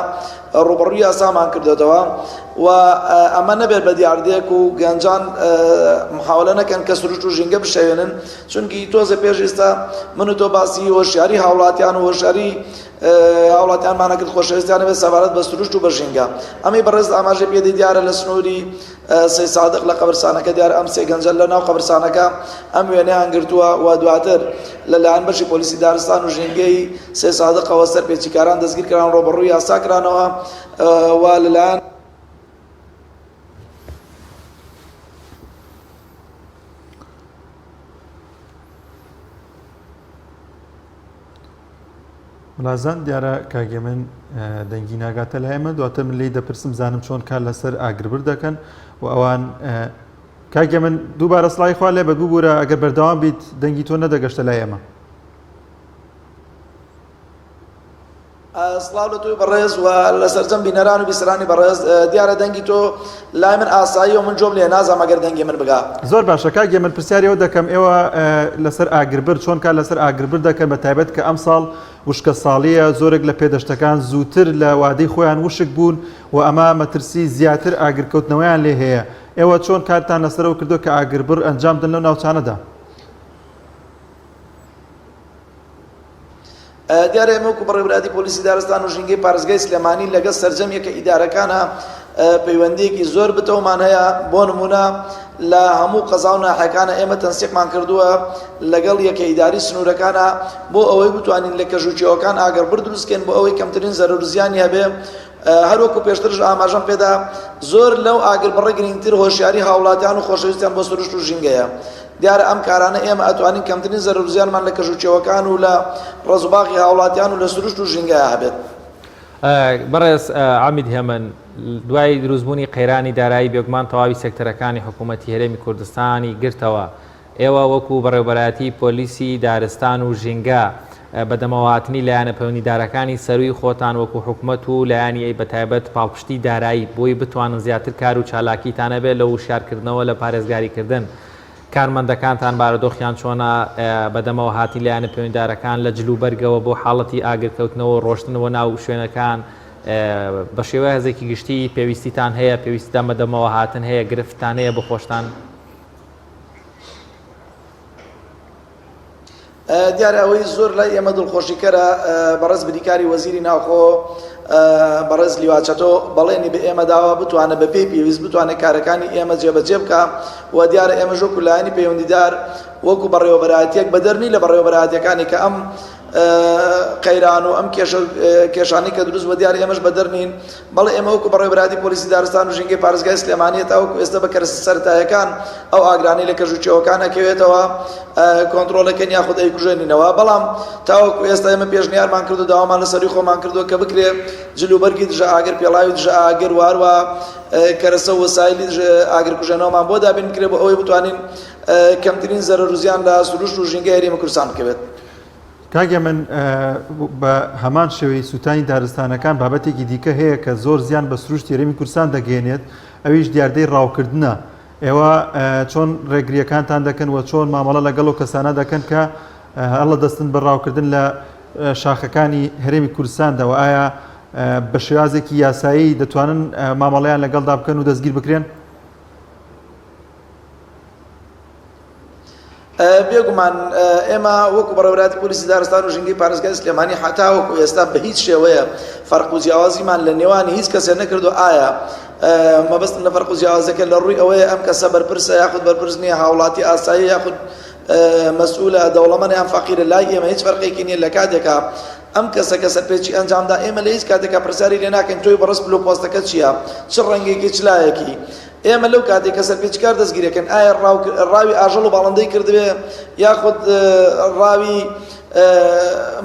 ڕوبەڕووی یاسامان کردێتەوە و ئەمە نەبێت بە دیاردەیەک و گەنجان محاولە نەکەن کە سروشت و ژینگە بشێوێنن چونکی تۆزە پێش ئێستا من و تۆ باسی هۆشیاری هاوڵاتیان و هۆشیاری هاوڵاتیانمانە کرد خۆشەویستیان هەبێت سەبارەت بە سروشت و بە ژینگە ئەمەی بەڕێز ئاماژەی پێدەی دیارە لە سنووری سەی سادق لە قەبرسانەکە دیار ئەم سێ گەنجە لە ناو قەبرسانەکە ئەم وێنەیان گرتووە و دواتر لەلایەن بەشی پۆلیسی دارستان و ژینگەی سەی سادقەوە سەرپێچیکاران دەستگیرکران ڕووبەڕووی یاسا کرانەوە و لەلایەن ملازان دیارە کاک هێمن دەنگی ناگاتە لای ئێمە دواتر من لێی دەپرسم زانم چۆن کار لەسەر ئاگربر دەکەن و ئەوان کاک هێمن دووبارە سڵاوی خوا لێ بێت ببوورە ئەگەر بەردەوام بیت دەنگی تۆ نەدەگەشتە لای ئێمە. سڵاو لە تۆی بەڕێز و لە سەرجەم بینەران و بیسەرانی بەڕێز دیارە دەنگی تۆ لای من ئاساییە و من جۆم لێ نازانم ئەگەر دەنگی من بگا. زۆر باشە کاک هێمن پرسیاری ئەوە دەکەم ئێوە لەسەر ئاگربر چۆن کار لەسەر ئاگربر دەکەن بە تایبەت کە ئەمساڵ وشکە ساڵیە زۆرێک لە پێدەشتەکان زووتر لە وادەی خۆیان وشک بوون و ئەمە مەترسی زیاتر ئاگرکەوتنەوەیان لێ هەیە ئێوە چۆن کارتان لەسەرەوە کردووە کە ئاگربڕ ئەنجام بدەن لەو ناوچانەدا؟ دیارە ئێمە وەکو بەڕێوەبەرایەتی پۆلیسی دارستان و ژینگەی پارێزگای سلێمانی لەگەڵ سەرجەم یەکە ئیدارەکانە پەیوەندیەکی زۆر بتەومان هەیە بۆ نمونە لە هەموو قەزا و ناحیەکانە ئێمە تەنسیقمان کردووە لەگەڵ یەکە ئیداری سنوورەکانە بۆ ئەوەی بتوانین لە کەژ و کێوەکان ئاگربڕ دروستکەین بۆ ئەوەی کەمترین زەرەر و زیانی هەبێ هەروەکو پێشترش ئاماژەم پێدا زۆر لەو ئاگربڕە گرنگتر هۆشیاری هاوڵاتیان و خۆشەویستیان بۆ سروشت و ژینگەیە دیارە ئەم کارانە ئێمە ئەتوانین کەمترین زەرەر و زیانمان لە کەژ و کێوەکان و لە ڕەز و باغی هاوڵاتیان و لە سروشت و ژینگەیا هەبێت. بەڕێز عەمید هێمن، دوای دروستبوونی قەیرانی دارایی بێگومان تەواوی سێکتەرەکانی حکوومەتی هەرێمی کوردستانی گرتەوە، ئێوە وەکو بەڕێوەبەرایەتی پۆلیسی دارستان و ژینگە بەدەمەوەهاتنی لایەنە پەیوەندیدارەکانی سەرووی خۆتان وەکو حکومەت و لایەنی بەتایبەت پاڵپشتی دارایی بۆی بتوانن زیاتر کار و چالاکیتان هەبێت لە وشیارکردنەوە لە پارێزگاریکردن کارمەندەکانتان بارودۆخیان چۆنە بەدەمەوەهاتنی لایەنە پەیوەندیدارەکان لە جلوبەرگەوە بۆ حاڵەتی ئاگرکەوتنەوە و ڕۆشتن بۆ ناو شوێنەکان بە شێوازێکی گشتی پێویستیتان هەیە پێویستیتان بەدەمەوەهاتن هەیە گرفتتان هەیە بۆ خۆشتان؟ دیارە ئەوەی زۆر لای ئێمە دڵخۆشیکەرە بەڕێز بریکاری وەزیری ناوخۆ بەڕێز لیوا چەتۆ بەڵێنی بە ئێمە داوە بتوانێت بە پێی پێویست بتوانێت کارەکانی ئێمە جێبەجێ بکە و دیارە ئێمەش وەکو لایەنی پەیوەندیدار وەکو بەڕێوەبەرایەتیەک بەدەر نی لە بەڕێوەبەرایەتیەکانی کە ئەم قەیران و ئەم کێشە کێشانەی کە دروست بووە دیارە ئێمەش بەدەر نین بەڵێ ئێمە وەکو بەڕێوەبەرایەتی پۆلیسی دارستان و ژینگەی پارێزگای سلێمانی تاوەکو ئێستا بە کەرەستە سەرەتایەکان ئەو ئاگرانەی لە کەژ و کێوەکان ئەکەوێتەوە کۆنتڕۆڵەکەن یاخود ئەیکوژێنینەوە بەڵام تاوەکو ئێستا ئێمە پێشنیارمان کرد و داوامان لە سەرووی خۆمان کردووە کە بکرێ جلوبەرگی دژە ئاگر پێڵاوی دژە ئاگر و هەروە کەرەسە و وەسایلی ئاگرکوژێنەوەمان بۆ دابین بکرێ بۆ ئەوەی بتوانین کەمترین زەرەر و زیان لە سروشت و ژینگەی هەرێمی کوردستان بکەوێت. کاک هێمن بە هەمان شێوەی سووتانی دارستانەکان بابەتێکی دیکە هەیە کە زۆر زیان بە سروشتی هەرێمی کوردستان دەگەیەنێت ئەویش دیاردەی ڕاوکردنە ئێوە چۆن ڕێگریەکانتان دەکەن و چۆن مامەڵە لەگەڵ و کەسانە دەکەن کە هەڵە دەستن بە ڕاوکردن لە شاخەکانی هەرێمی کوردستاندا و ئایا بە شێوازێکی یاسایی دەتوانن مامەڵەیان لەگەڵدا بکەن و دەستگیر بکرێن؟ بێگومان ئێمە وەکو بەڕێوەبەرایەتی پۆلیسی دارستان و ژینگەی پارێزگای سلێمانی هەتاوەکو ئێستا بە هیچ شێوەیە فەرق و جیاوازیمان لە نێوان هیچ کەسێ نەکردو ئایا. مەبەستم لە فەرق و جیاوازەکە لە ڕووی ئەوەیە ئەم کەسە بەرپرسە یاخود بەرپرس نییە هاوڵاتی ئاسایی یاخود مەسئولە دەوڵەمەنە یان فەقیرە لای ئێمە هیچ فەرقێکی نییە لە کاتێکا ئەم کەسە کە سەرپێچی ئەنجامدا ئێمە لە هیچ کاتێکا پرسیاری لێ ناکەین تۆی بەڕێز پلە و پۆستەکە چییە چ ڕەنگێکی چ لایەکی ئێمە لەو کاتێک کە سەرپێچیکار دەستگیرەکەن ئایا ڕاوی ئاژەڵ و باڵندەی کردبێ یاخود ڕاوی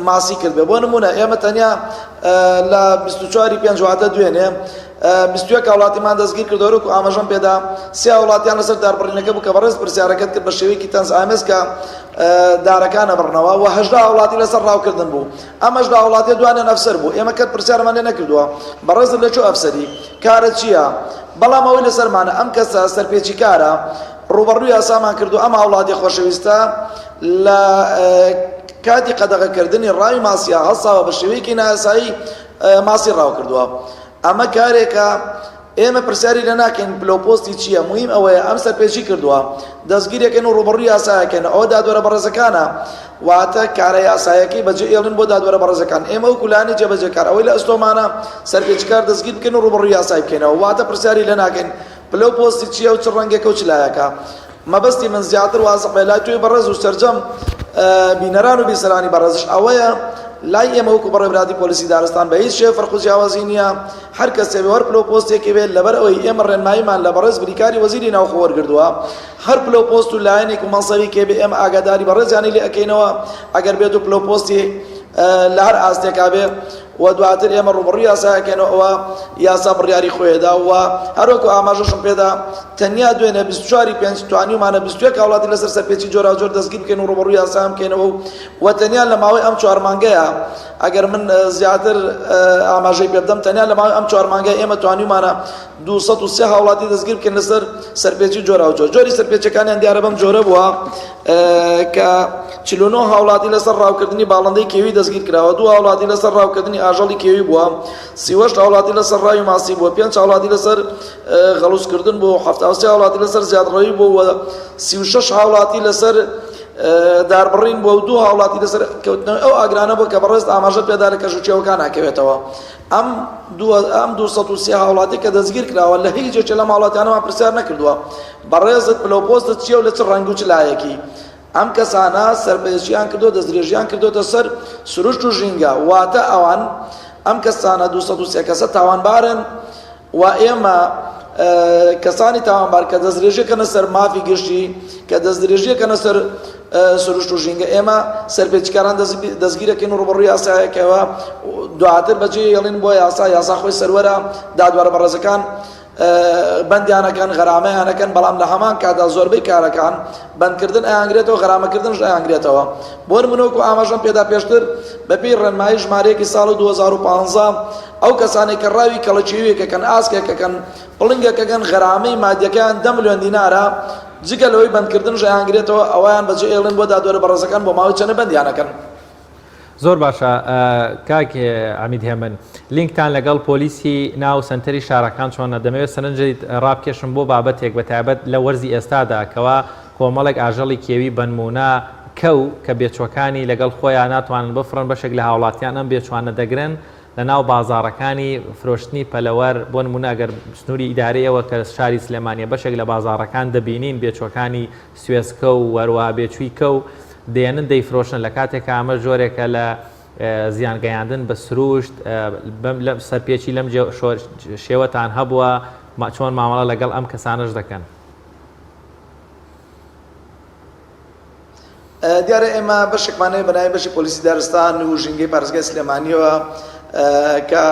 ماسی کردبێ بۆ نمونە ئێمە تەنیا لە 24 پێنج واتە دوێنێ 21 هاوڵاتیمان دەستگیر کردەوە وەکو ئاماژەم پێدا سێ هاوڵاتیان لەسەر داربڕینەکە بوو کە بەڕێز پرسیارەکەت کرد بە شێوەیەکی تەنز ئامێز کە دارەکان ئەبڕنەوە و 18 هاوڵاتی لەسەر ڕاوکردن بوو ئەم 18 هاوڵاتیە دوانیان ئەفسەر بوو ئێمە کەت پرسیارمان لێ نەکردووە بەڕێزت لە کوێ ئەفسەری کارت چییە بەڵام ئەوەی لەسەرمانە ئەم کەسە سەرپێچیکارە ڕووبەڕووی یاسامان کردو ئەم هاوڵاتی خۆشەویستە لە کاتی قەدەغەکردنی ڕاوی ماسیە هەڵساوە بە شێوەیەکی نایاسایی ماسی ڕاو کردووە ئەمە کارێکە ئێمە پرسیاری لە ناکەین پلە و پۆستی چییە مهم ئەوەیە ئەم سەرپێچی کردووە دەستگیرەکەن و ڕووبەڕووی یاسایەکەن ئەوە دادوەرە بەڕێزەکانە واتە کارە یاسایەکەی بەجێ ئێڵن بۆ دادوەرە بەڕێزەکان ئێمە وەکو لایەنی جێبەجێکار ئەوەی لە ئەستۆمانە سەرپێچیکار دەستگیر بکەین و ڕووبەڕووی یاسای بکەینەوە واتە پرسیاری لێ ناکەین پلە و پۆستی چییە و چ ڕەنگێکە و چ لایەکە مەبەستی من زیاتر وازح بێ لای تۆی بەڕێز و سەرجەم بینەران و بیسەرانی بەڕێزش ئەوەیە لای ئێمە وەکو بەڕێوەبەرایەتی پۆلیسی دارستان بە هیچ شێوە فەرق و جیاوازی نییە هەر کەسێ بێ هەر پلە و پۆستێکی بێت لەبەر ئەوەی ئێمە ڕێنماییمان لە بەڕێز بریکاری وەزیری ناوخۆ وەرگردووە هەر پلە و پۆست و لایەنێک و مەنسەبی بێ ئێمە ئاگاداری بەڕێزیانی لێ ئەکەینەوە ئەگەر بێت و پلە و پۆستی لە هەر ئاستێکا بێ و دواتر ئێمە ڕووبەڕووی یاسا ئەکەینەوە ئەوە یاسا بڕیاری خۆیدا و هەروەکو ئاماژەشم پێدا تەنیا دوێنێ 24 پێنج توانیومانە 21 هاوڵاتی لەسەر سەرپێچی جۆراوجۆر دەستگیر بکەین و ڕووبەڕووی یاسا بکەینەوە و تەنیا لە ماوەی ئەم چوار مانگەیە ئەگەر من زیاتر ئاماژەی پێ بدەم تەنیا لە ماوەی ئەم چوار مانگە ئێمە توانیومانە 203 هاوڵاتی دەستگیر بکەین لەسەر سەرپێچی جۆراوجۆر جۆری سەرپێچەکانیان دیارە بەم جۆرە بووە کە 49 هاوڵاتی لەسەر ڕاوکردنی باڵندەی کێوی دەستگیر کراوە دوو هاوڵاتی لەسەر ڕاوکردنی ئاژەڵی کێوی بووە 38 هاوڵاتی لەسەر ڕاوی ماسی بووە پێنج هاوڵاتی لەسەر غەڵوزکردن بوو 73 هاوڵاتی لەسەر زیادڕەوی بووە 36 هاوڵاتی لەسەر داربڕین بووە و دوو هاوڵاتی لەسەر کەوتنەوەی ئەو ئاگرانە بووە کە بەڕێزت ئاماژەت پێدا لە کەش و کێوەکان ئەکەوێتەوە. ئەم دوو ئەم 203 هاوڵاتی کە دەستگیر کراوە لە هیچ یەکێ لەم هاوڵاتیانەمان پرسیار نەکردووە بەڕێزت پلە و پۆستت چییە و لە چ ڕەنگ و چ لایەکی ئەم کەسانە سەرپێچیان کردو دەستدرێژیان کردوتە سەر سروشت و ژینگە واتە ئەوان ئەم کەسانە 203 کەسە تاوانبارن و ئێمە کەسانی تاوانبار کە دەستدرێژیەکەنە سەر مافی گشتی کە دەستدرێژیەکەنە سەر سروشت و ژینگە ئێمە سەرپێچیکاران دەستگیرەکەین و ڕوبەڕووی یاسایەکەوە دواتر بەجێ هێڵین بۆ یاسا یاسا خۆی سەروەرە دادوارە بەڕێزەکان بەندیانەکەن غەرامەیانەکەن بەڵام لە هەمان کاتدا زۆربەی کارەکان بەندکردن ئەیانگرێتەوە غەرامەکردنش ئەیانگرێتەوە بۆ نمونە وەکو ئاماژەم پێدا پێشتر بەپێی ڕێنمایی ژمارەیەکی ساڵ 2015 ئەو کەسانەی کە ڕاوی کەڵەکێویەک ئەکەن، ئاسکێک ئەکەن، پڵنگێک ئەکەن، غەرامەی مادیەکەیان دە ملیۆن دینارە، جگە لەوەی بەندکردنش ئەیانگرێتەوە، ئەوەیان بەجێ ئێڵن بۆ دادوەرە بەڕێزەکان بۆ ماوەی چەنە بەندیان ئەکەن. زۆر باشە کاک عەمید هێمن لینکتان لەگەڵ پۆلیسی ناو سەنتەری شارەکان چۆنە؟ دەمەوێت سەرنجت ڕابکێشم بۆ بابەتێک بە تایبەت لە وەرزی ئێستادا کەوا کۆمەڵێک ئاژەڵی کێوی بەنموونە کەو کە بێچوەکانی لەگەڵ خۆیان ناتوانن بفڕن بەشێک لە هاوڵاتیان ئەم بێچوانە دەگرن لە ناو بازاڕەکانی فرۆشتنی پەلەوەر، بۆ نموونە ئەگەر سنووری ئیدارەی ئێوە کە شاری سلێمانییە بەشێک لە بازاڕەکان دەبینین بێچووەکانی سوێسکە و هەروەها بێچووی کەو دێنن دەیفرۆشن لە کاتێکا ئەمەش جۆرێکە لە زیان گەیاندن بە سروشت بەم لەم سەرپێچی لەم شێوەتان هەبووە چۆن مامەڵە لەگەڵ ئەم کەسانەش دەکەن؟ دیارە ئێمە بەشێکمان هەیە بەناوی بەشی پۆلیسی دارستان و ژینگەی پارێزگای سلێمانیەوە کە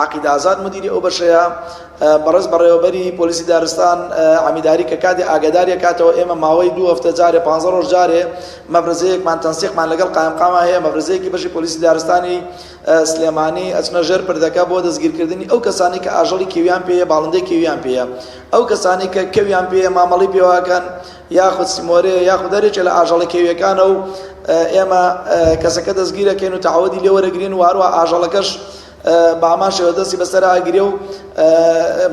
عقید ئازاد مدیری ئەو بەشەیە بەڕێز بەڕێوەبەری پۆلیسی دارستان عمیداری کە کاتێ ئاگاداری کاتەوە ئێمە ماوەی دوو هەفتە جارێ پ ڕۆژ جارێ مەبرزەیەکمان تەنسیقمان لەگەڵ قایمقاما هەیە مەبرزەیەکی بەشی پۆلیسی دارستانی سلێمانی ئەچنە ژێر پردەکە بۆ دەستگیرکردنی ئەو کەسانی کە ئاژەڵی کێویان پێیە باڵندەی کێویان پێیە ئەو کەسانی کە کەویان پێیە مامەڵی پێواکەن یاخود سیمۆرەیە یاخود هەر یەکێ لە ئاژەڵە کێویەکانە و ئێمە کەسەکە دەستگیرەکەین و تەعەودی لێ وەرەگرین و هەروە ئاژەڵەکەش. بە هەمان شێوە دەستی بەسەرا ئەگرێ و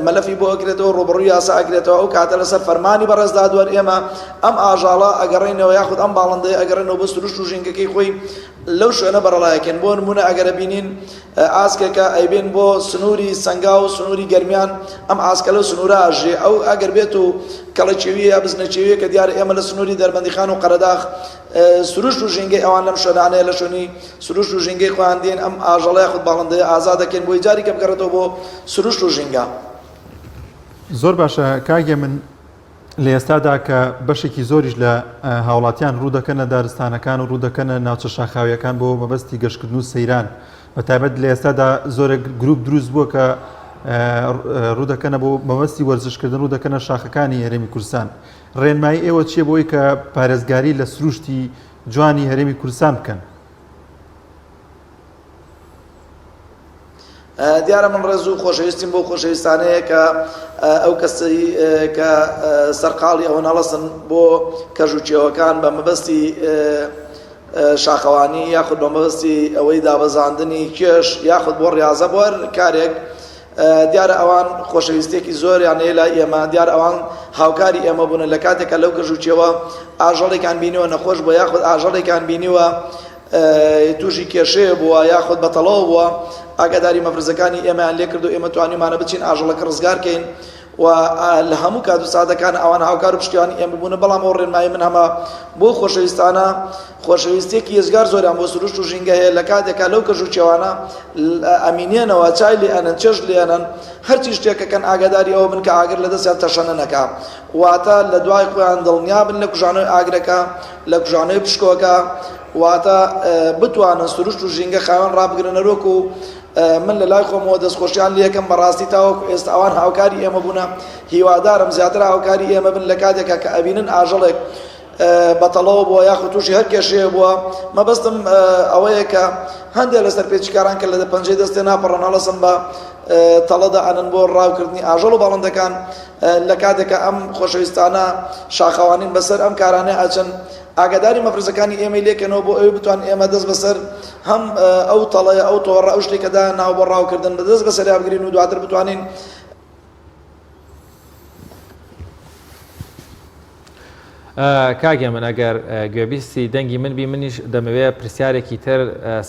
مەلەفی بۆ ئەکرێتەوە ڕووبەڕووی یاسا ئەکرێتەوە ئەو کاتە لەسەر فەرمانی بەڕێز دادوەر ئێمە ئەم ئاژاڵە ئەگەڕێینەوە یاخود ئەم باڵندەیە ئەگەڕێنەوە بۆ سروشت و ژینگەکەی خۆی لەو شوێنە بەڕەڵایەکەن بۆ نمونە ئەگەرە بینین ئاسکێکە ئەیبێن بۆ سنووری سەنگاو و سنووری گەرمیان ئەم ئاسکە لەو سنوورە ئەژێ ئەو ئەگەر بێت و کەڵەکێویە یا بزنەکێویە کە دیارە ئێمە لە سنووری دەربەندیخان و قەرەداخ سروشت و ژینگەی ئەوان لەم شوێنانەیە لە شوێنی سروشت و ژینگەی خۆیان دێن ئەم ئاژەڵە یاخود باڵندەیە ئازاد دەکەین بۆی جاری کە بگەڕێتەوە بۆ سروشت و ژینگە. زۆر باشە کاک هێمن لە ئێستادا کە بەشێکی زۆریش لە هاوڵاتیان ڕوو دەکەنە دارستانەکان و ڕوو دەکەنە ناوچە شاخاویەکان بۆ مەبەستی گەشتکردن و سەیران بە تایبەت لە ئێستادا زۆرێک گروپ دروست بووە کە ڕوو دەکەنە بۆ مەبەستی وەرزشکردن ڕوو دەکەنە شاخەکانی هەرێمی کوردستان ڕێنمایی ئێوە چییە بۆی کە پارێزگاری لە سروشتی جوانی هەرێمی کوردستان بکەن؟ دیارە من ڕێز و خۆشەویستیم بۆ خۆشەویستانەیە کە ئەو کەسەی کە سەرقاڵی ئەوە نەڵەسن بۆ کەژ و کێوەکان بە مەبەستی شاخەوانی یاخود بە مەبەستی ئەوەی دابەزاندنی کێش یاخود بۆ ڕاضە بۆ هەر کارێک دیارە ئەوان خۆشەویستێکی زۆریان هەیە لای ئێمە دیار ئەوان هاوکاری ئێمە بوون لە کاتێکە لەو گەژ و کێوە ئاژەڵێکان بینیوە نەخۆش بووە یاخود ئاژەڵێکان بینیوە تووشی کێشەیە بووە یاخود بەتەڵەوە بووە ئاگاداری مەفرزەکانی ئێمەیان لێکرد و ئێمە توانیمانە بچین ئاژەڵەکە ڕزگار کەین و لە هەموو کات و ساتەکان ئەوان هاوکار و پشتیوانی ئێمە بوون بەڵام ئەو ڕێنمایی من هەمە بۆ خۆشەویستانە خۆشەویستێکی یزگار زۆریان بۆ سروشت و ژینگە هەیە لە کاتێکا لەو کەژ و کێوانە ئەمینێنەوە چای لێ ئەنن چێژ لێ ئەنەن هەرچی شتێکەکەن ئاگاداری ئەوە بن کە ئاگر لە دەستیان تەشەنە نەکا واتە لە دوای خۆیان دڵنیا بن لە کوژانەوەی ئاگرەکە لە کوژانەوەی پشکۆکە واتە بتوانن سروشت و ژینگە خاوێن ڕابگرن هەروەکو من لە لای خۆمەوە دەستخۆشیان لێکەم بەڕاستی تاوەکو ئێستا ئەوان هاوکاری ئێمە بوونە هیوادارم زیاتر هاوکاری ئێمە بن لە کاتێکا کە ئەبینن ئاژەڵێک بەتەڵەوە بووە یاخود تووشی هەر کێشەیە بووە مەبەستم ئەوەیە کە هەندێک لە سەرپێچیکاران کە لە پەنجەی دەستێ ناپەڕن هەڵەسن بە تەڵەدا ئەنن بۆ ڕاوکردنی ئاژەڵ و باڵندەکان لە کاتێکە ئەم خۆشەویستانە شاخەوانین بەسەر ئەم کارانە ئەچن ئاگاداری مەفرەزەکانی ئێمەی لێکەنەوە بۆ ئەوەی بتوان ئێمە دەست بەسەر هەم ئەو تەڵەیە ئەو تۆڕە ئەو شتێکە دا ناو بۆ ڕاوکردن بە دەست بەسەریا بگرین و دواتر بتوانین کاک هێمن ئەگەر گوێبیستی دەنگی من بی منیش دەمەوێت پرسیارێکی تر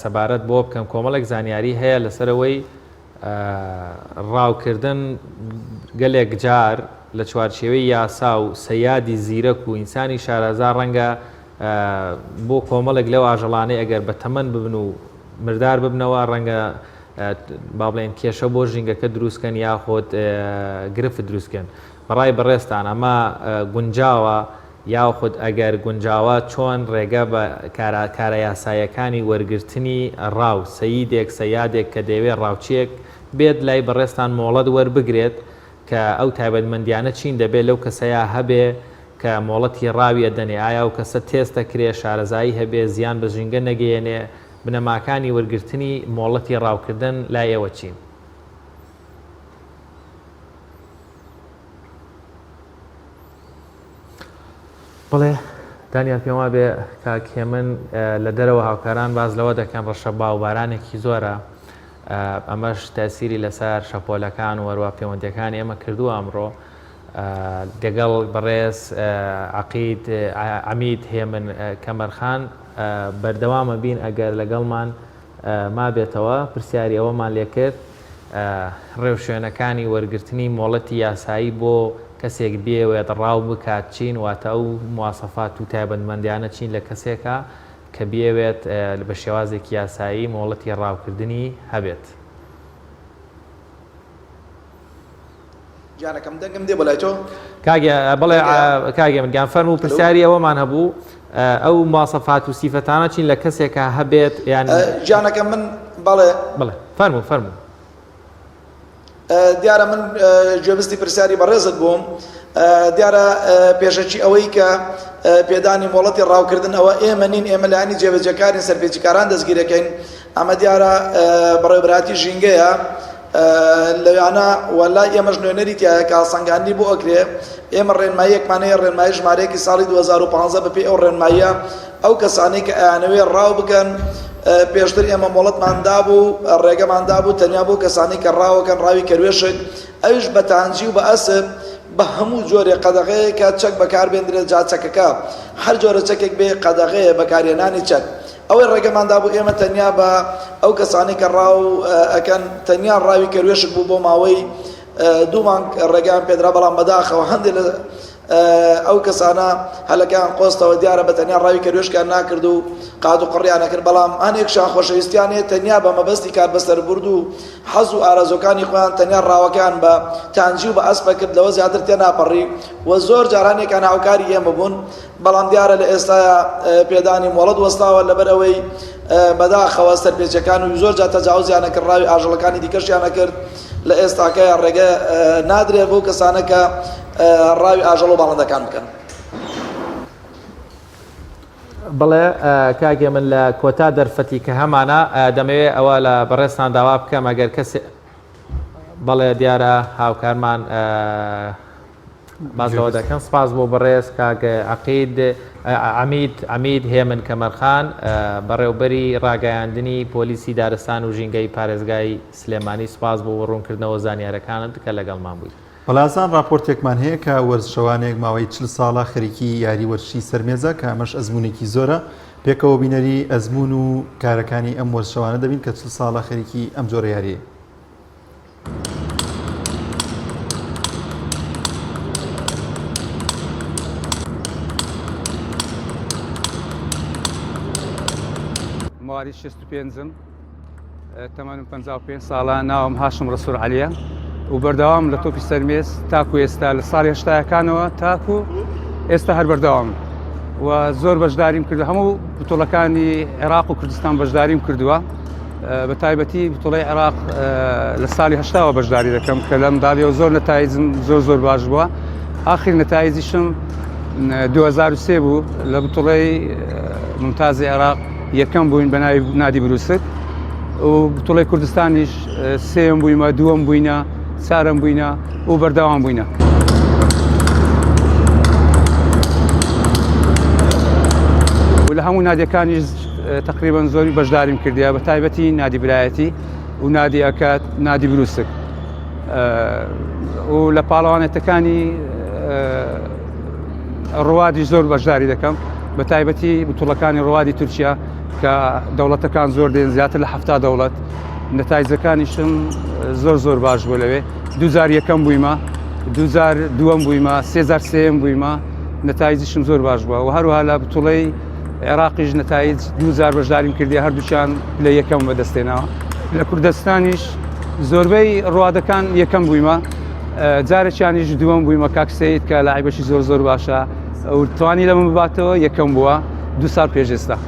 سەبارەت بۆ بکەم کۆمەڵێک زانیاری هەیە لەسەرەوەی ڕاوکردن گەلێک جار لە چوارچێوەی یاسا و سەیادی زیرەک و ئینسانی شارەزا ڕەنگە بۆ کۆمەڵێک لەو ئاژەڵانەی ئەگەر بە تەمەن ببن و مردار ببنەوە ڕەنگە با بڵێن کێشە بۆ ژینگەکە دروستکەن یاخود گرفت دروستکەن بەڕای بەڕێزتان ئەمە گونجاوە یاخود ئەگەر گونجاوە چۆن ڕێگە بە کارە یاساییەکانی وەرگرتنی ڕاو، سەیدێک، سەیادێک کە دەیەوێت ڕاوچییەک بێت لای بەڕێزتان مۆڵەت وەربگرێت کە ئەو تایبەتمەندیانە چین دەبێ لەو کەسەیا هەبێ کە مۆڵەتی ڕاوی ئەدەنێ ئایا ئەو کەسە تێست ئەکرێ شارەزایی هەبێ زیان بە ژینگە نەگەیەنێ بنەماکانی وەرگرتنی مۆڵەتی ڕاوکردن لای ئێوە چین؟ بەڵێ دانیال پێم وابێ کاک هێمن لە دەرەوە هاوکاران باز لەوە دەکەن ڕەشەبا و بارانێکی زۆرە ئەمەش تەسیری لەسەر شەپۆلەکان و هەروە پەیوەندیەکان ئێمە کردووە ئەمڕۆ دەگەڵ بەڕێز عقید عمید هێمن کەمەرخان بەردەوامە بین ئەگەر لەگەڵمان مابێتەوە، پرسیاری ئەوەمان لێکرد ڕێوشوێنەکانی وەرگرتنی مۆڵەتی یاسایی بۆ کەسێک بیەوێت ڕاو بکات چین، واتە ئەو مواسەفات و تایبەتمەندیانە چین لە کەسێکا کە بیەوێت بە شێوازێکی یاسایی مۆڵەتی ڕاوکردنی هەبێت؟ گیانەکەم دەنگم دێ بۆ لای تۆ؟ کاک بەڵێ کاک هێمن گیان فەرموو پرسیاری ئەوەمان هەبوو ئەو مواسەفات و سیفەتانە چین لە کەسێکا هەبێت یان گیانەکەم من بەڵێ بەڵێ فەرموو فەرموو دیارە من گوێبستی پرسیاری بەڕێزت بووم دیارە پێشەکی ئەوەی کە پێدانی مۆڵەتی ڕاوکردن ئەوە ئێمە نین ئێمە لایەنی جێبەجێکارین سەرپێچیکاران دەستگیرەکەین ئەمە دیارە بەڕێوەبەرایەتی ژینگەیە لەویانە و لای ئێمەش نوێنەری تایە کە هەڵسەنگاندنی بۆ ئەکرێ ئێمە ڕێنماییەکمان هەیە ڕێنمایی ژمارەیەکی ساڵی 2015 بەپێی ئەو ڕێنماییە ئەو کەسانەی کە ئەیانەوێ ڕاو بکەن. پێشتر ئێمە مۆڵەتمان دابوو ڕێگەمان دابوو تەنیا بۆ کەسانی کە ڕاوەکەن ڕاوی کەروێشک ئەویش بە تانجی و بە ئەسپ بە هەموو جۆرێ قەدەغەیە کە چەک بەکاربێندرێت جا چەکەکە هەر جۆرە چەکێک بێ قەدەغەیە بەکارهێنانی چەک ئەوەی ڕێگەمان دابوو ئێمە تەنیا بە ئەو کەسانەی کە ڕاو ئەکەن تەنیا ڕاوی کەروێشک بوو بۆ ماوەی دوو مانگ ڕێگەیان پێدرا بەڵام بەداخەوە هەندێک لە ئەو کەسانە هەلەکەیان قۆستەوە دیارە بە تەنیا ڕاوی کەروێشکیان ناکرد و قات و قڕیان نەکرد بەڵام هەنێکشان خۆشەویستیان هەیە تەنیا بە مەبەستی کار بەسەربرد و حەز و ئارەزوەکانی خۆیان تەنیا ڕاوەکەیان بە تانجی و بە ئەسپە کرد لەوە زیاتر تێناپەڕی و زۆر جارانێکان هاوکاری ئێمە بوون بەڵام دیارە لە ئێستایا پێدانی مۆڵەت وەستاوە لەبەر ئەوەی بەداخەوە سەرپێچەکان و زۆر جار تەجاوزیان ئەکرد ڕاوی ئاژەڵەکانی دیکەشیان ئەکرد لە ئێستاکەیا ڕێگە نادرێت بەو کەسانە کە ڕاوی ئاژەڵ و باڵندەکان بکەن. بەڵێ کاک هێمن لە کۆتا دەرفەتی کە هەمانە دەمەوێت ئەوە لە بەڕێزتان داوا بکەم ئەگەر کەسێ بەڵێ دیارە هاوکارمان باس لەوە دەکەن سپاس بۆ بەڕێز کاک عەقید عەمید عەمید هێمن کەمەرخان بەڕێوبەری ڕاگەیاندنی پۆلیسی دارستان و ژینگەی پارێزگای سلێمانی سپاس بۆ ڕوونکردنەوە زانیارەکانت کە لەگەڵمان بوویت. بەڵازان ڕاپۆرتێکمان هەیە کە وەرزشەوانێک ماوەی 40 ساڵە خەریکی یاری وەرزشی سەر مێزە کە ئەمەش ئەزموونێکی زۆرە پێکەوە بینەری ئەزموون و کارەکانی ئەم وەرزشەوانە دەبین کە 40 ساڵە خەریکی ئەم جۆرە یاریەیە. موالید 65م تەمەنم 55 ساڵە ناوم هاشم ڕسوور عەلیە و بەردەوام لە تۆپی سەرمێز تاکو ئێستا لە ساڵی هەشتاکانەوە تاکو ئێستا هەر بەردەوام و زۆر بەشداریم کرد هەموو بتوڵەکانی عێراق و کوردستان بەشداریم کردووە بە تایبەتی بتوڵەی عێراق لە ساڵی هەشتاوە بەشداری دەکەم کە لەم داڵیەوە زۆر نەتایجم زۆر زۆر باش بووە ئاخر نەتایجیشم 2003 بوو لە بتوڵەی ممتازی عێراق یەکەم بووین بە ناوی نادی بروسک و بتوڵەی کوردستانیش سێم بوویمە دووەم بووینە چارەم بووینە و بەردەوام بووینە. و لە هەموو نادیەکانیش تقریبا زۆری بەشداریم کردیا بە تایبەتی نادی برایەتی و نادی ئەکات نادی بروسک و لە پاڵەوانێتەکانی ڕوادی زۆر بەشداری دەکەم بە تایبەتی بتوڵەکانی ڕوادی تورکیا کە دەوڵەتەکان زۆر دێن زیاتر لە هەفتا دەوڵەت نەتایجەکانیشم زۆر زۆر باش بوو لەوێ دووجار یەکەم بوویمە دووجار دووەم بوویمە سێجار سێم بوویمە نەتایجیشم زۆر باش بووە و هەروەها لە بتوڵەی عێراقیش نەتایج دووجار بەشداریم کردی هەردووچیان لە یەکەم بەدەستێنەوە لە کوردستانیش زۆربەی ڕوادەکان یەکەم بوویمە جارێکیانیش دووەم بوویمە کاک سید کە لاعیبەشی زۆر زۆر باشە و توانی لە من بباتەوە یەکەم بووە دوو ساڵ پێش ئێستا.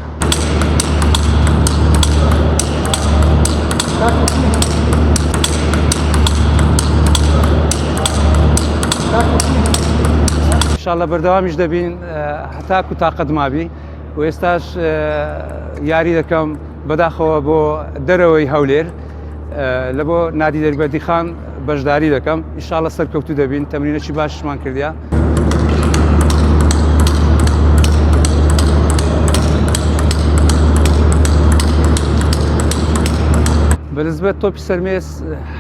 ئینشاءاللە بەردەوامیش دەبین هەتاکو تاقەت مابی و ئێستاش یاری دەکەم بەداخەوە بۆ دەرەوەی هەولێر لە بۆ نادی دەربەندیخان بەشداری دەکەم ئیشاڵە سەرکەوتو دەبین تەمرینەکی باشمان کردیا. بەنسبەت تۆپی سەرمێز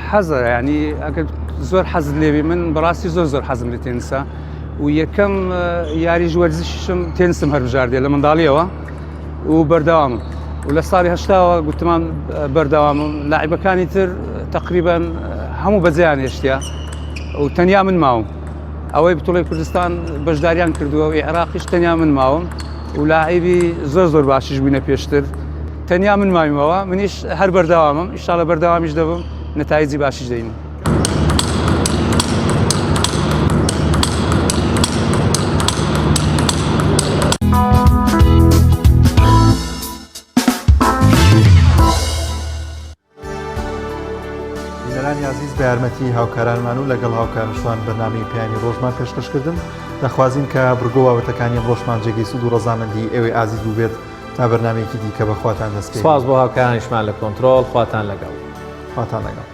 حەزە ینی ئەگەر زۆر حەزت لێبی من بەڕاستی زۆر زۆر حەزم لە تێنسە و یەکەم یاریش وەرزشیشم تێنسم هەربژاردێ لە منداڵیەوە و بەردەوامم و لە ساڵی هەشتاوە گوتمان بەردەوامم لاعیبەکانی تر تقریبان هەموو بەجێیان هێشتە و تەنیا من ماوم ئەوەی بتوڵی کوردستان بەشداریان کردووە و عێراقیش تەنیا من ماوم و لاعیبی زۆر زۆر باشیش بووینە پێشتر تەنیا من ماویمەوە منیش هەر بەردەوامم ئیشاڵە بەردەوامیش دەبم نەتایجی باشیش دەینم. بینەرانی ئازیز بە یارمەتی هاوکارانمان و لەگەڵ هاوکارشوان بەرنامەی پەیامی ڕۆژمان پێشکەشکردن دەخوازین کە بڕگۆ بابەتەکانی ئەمڕۆشمان جێگەی سوود و ڕەزامەندی ئێوەی ئازیز بووبێت تا بەرنامەیەکی دیکە بە خواتان دەسپێرین. سپاس بۆ هاوکارانیشمان لە کۆنترۆڵ، خواتان لەگەڵ. خواتان لەگەڵ.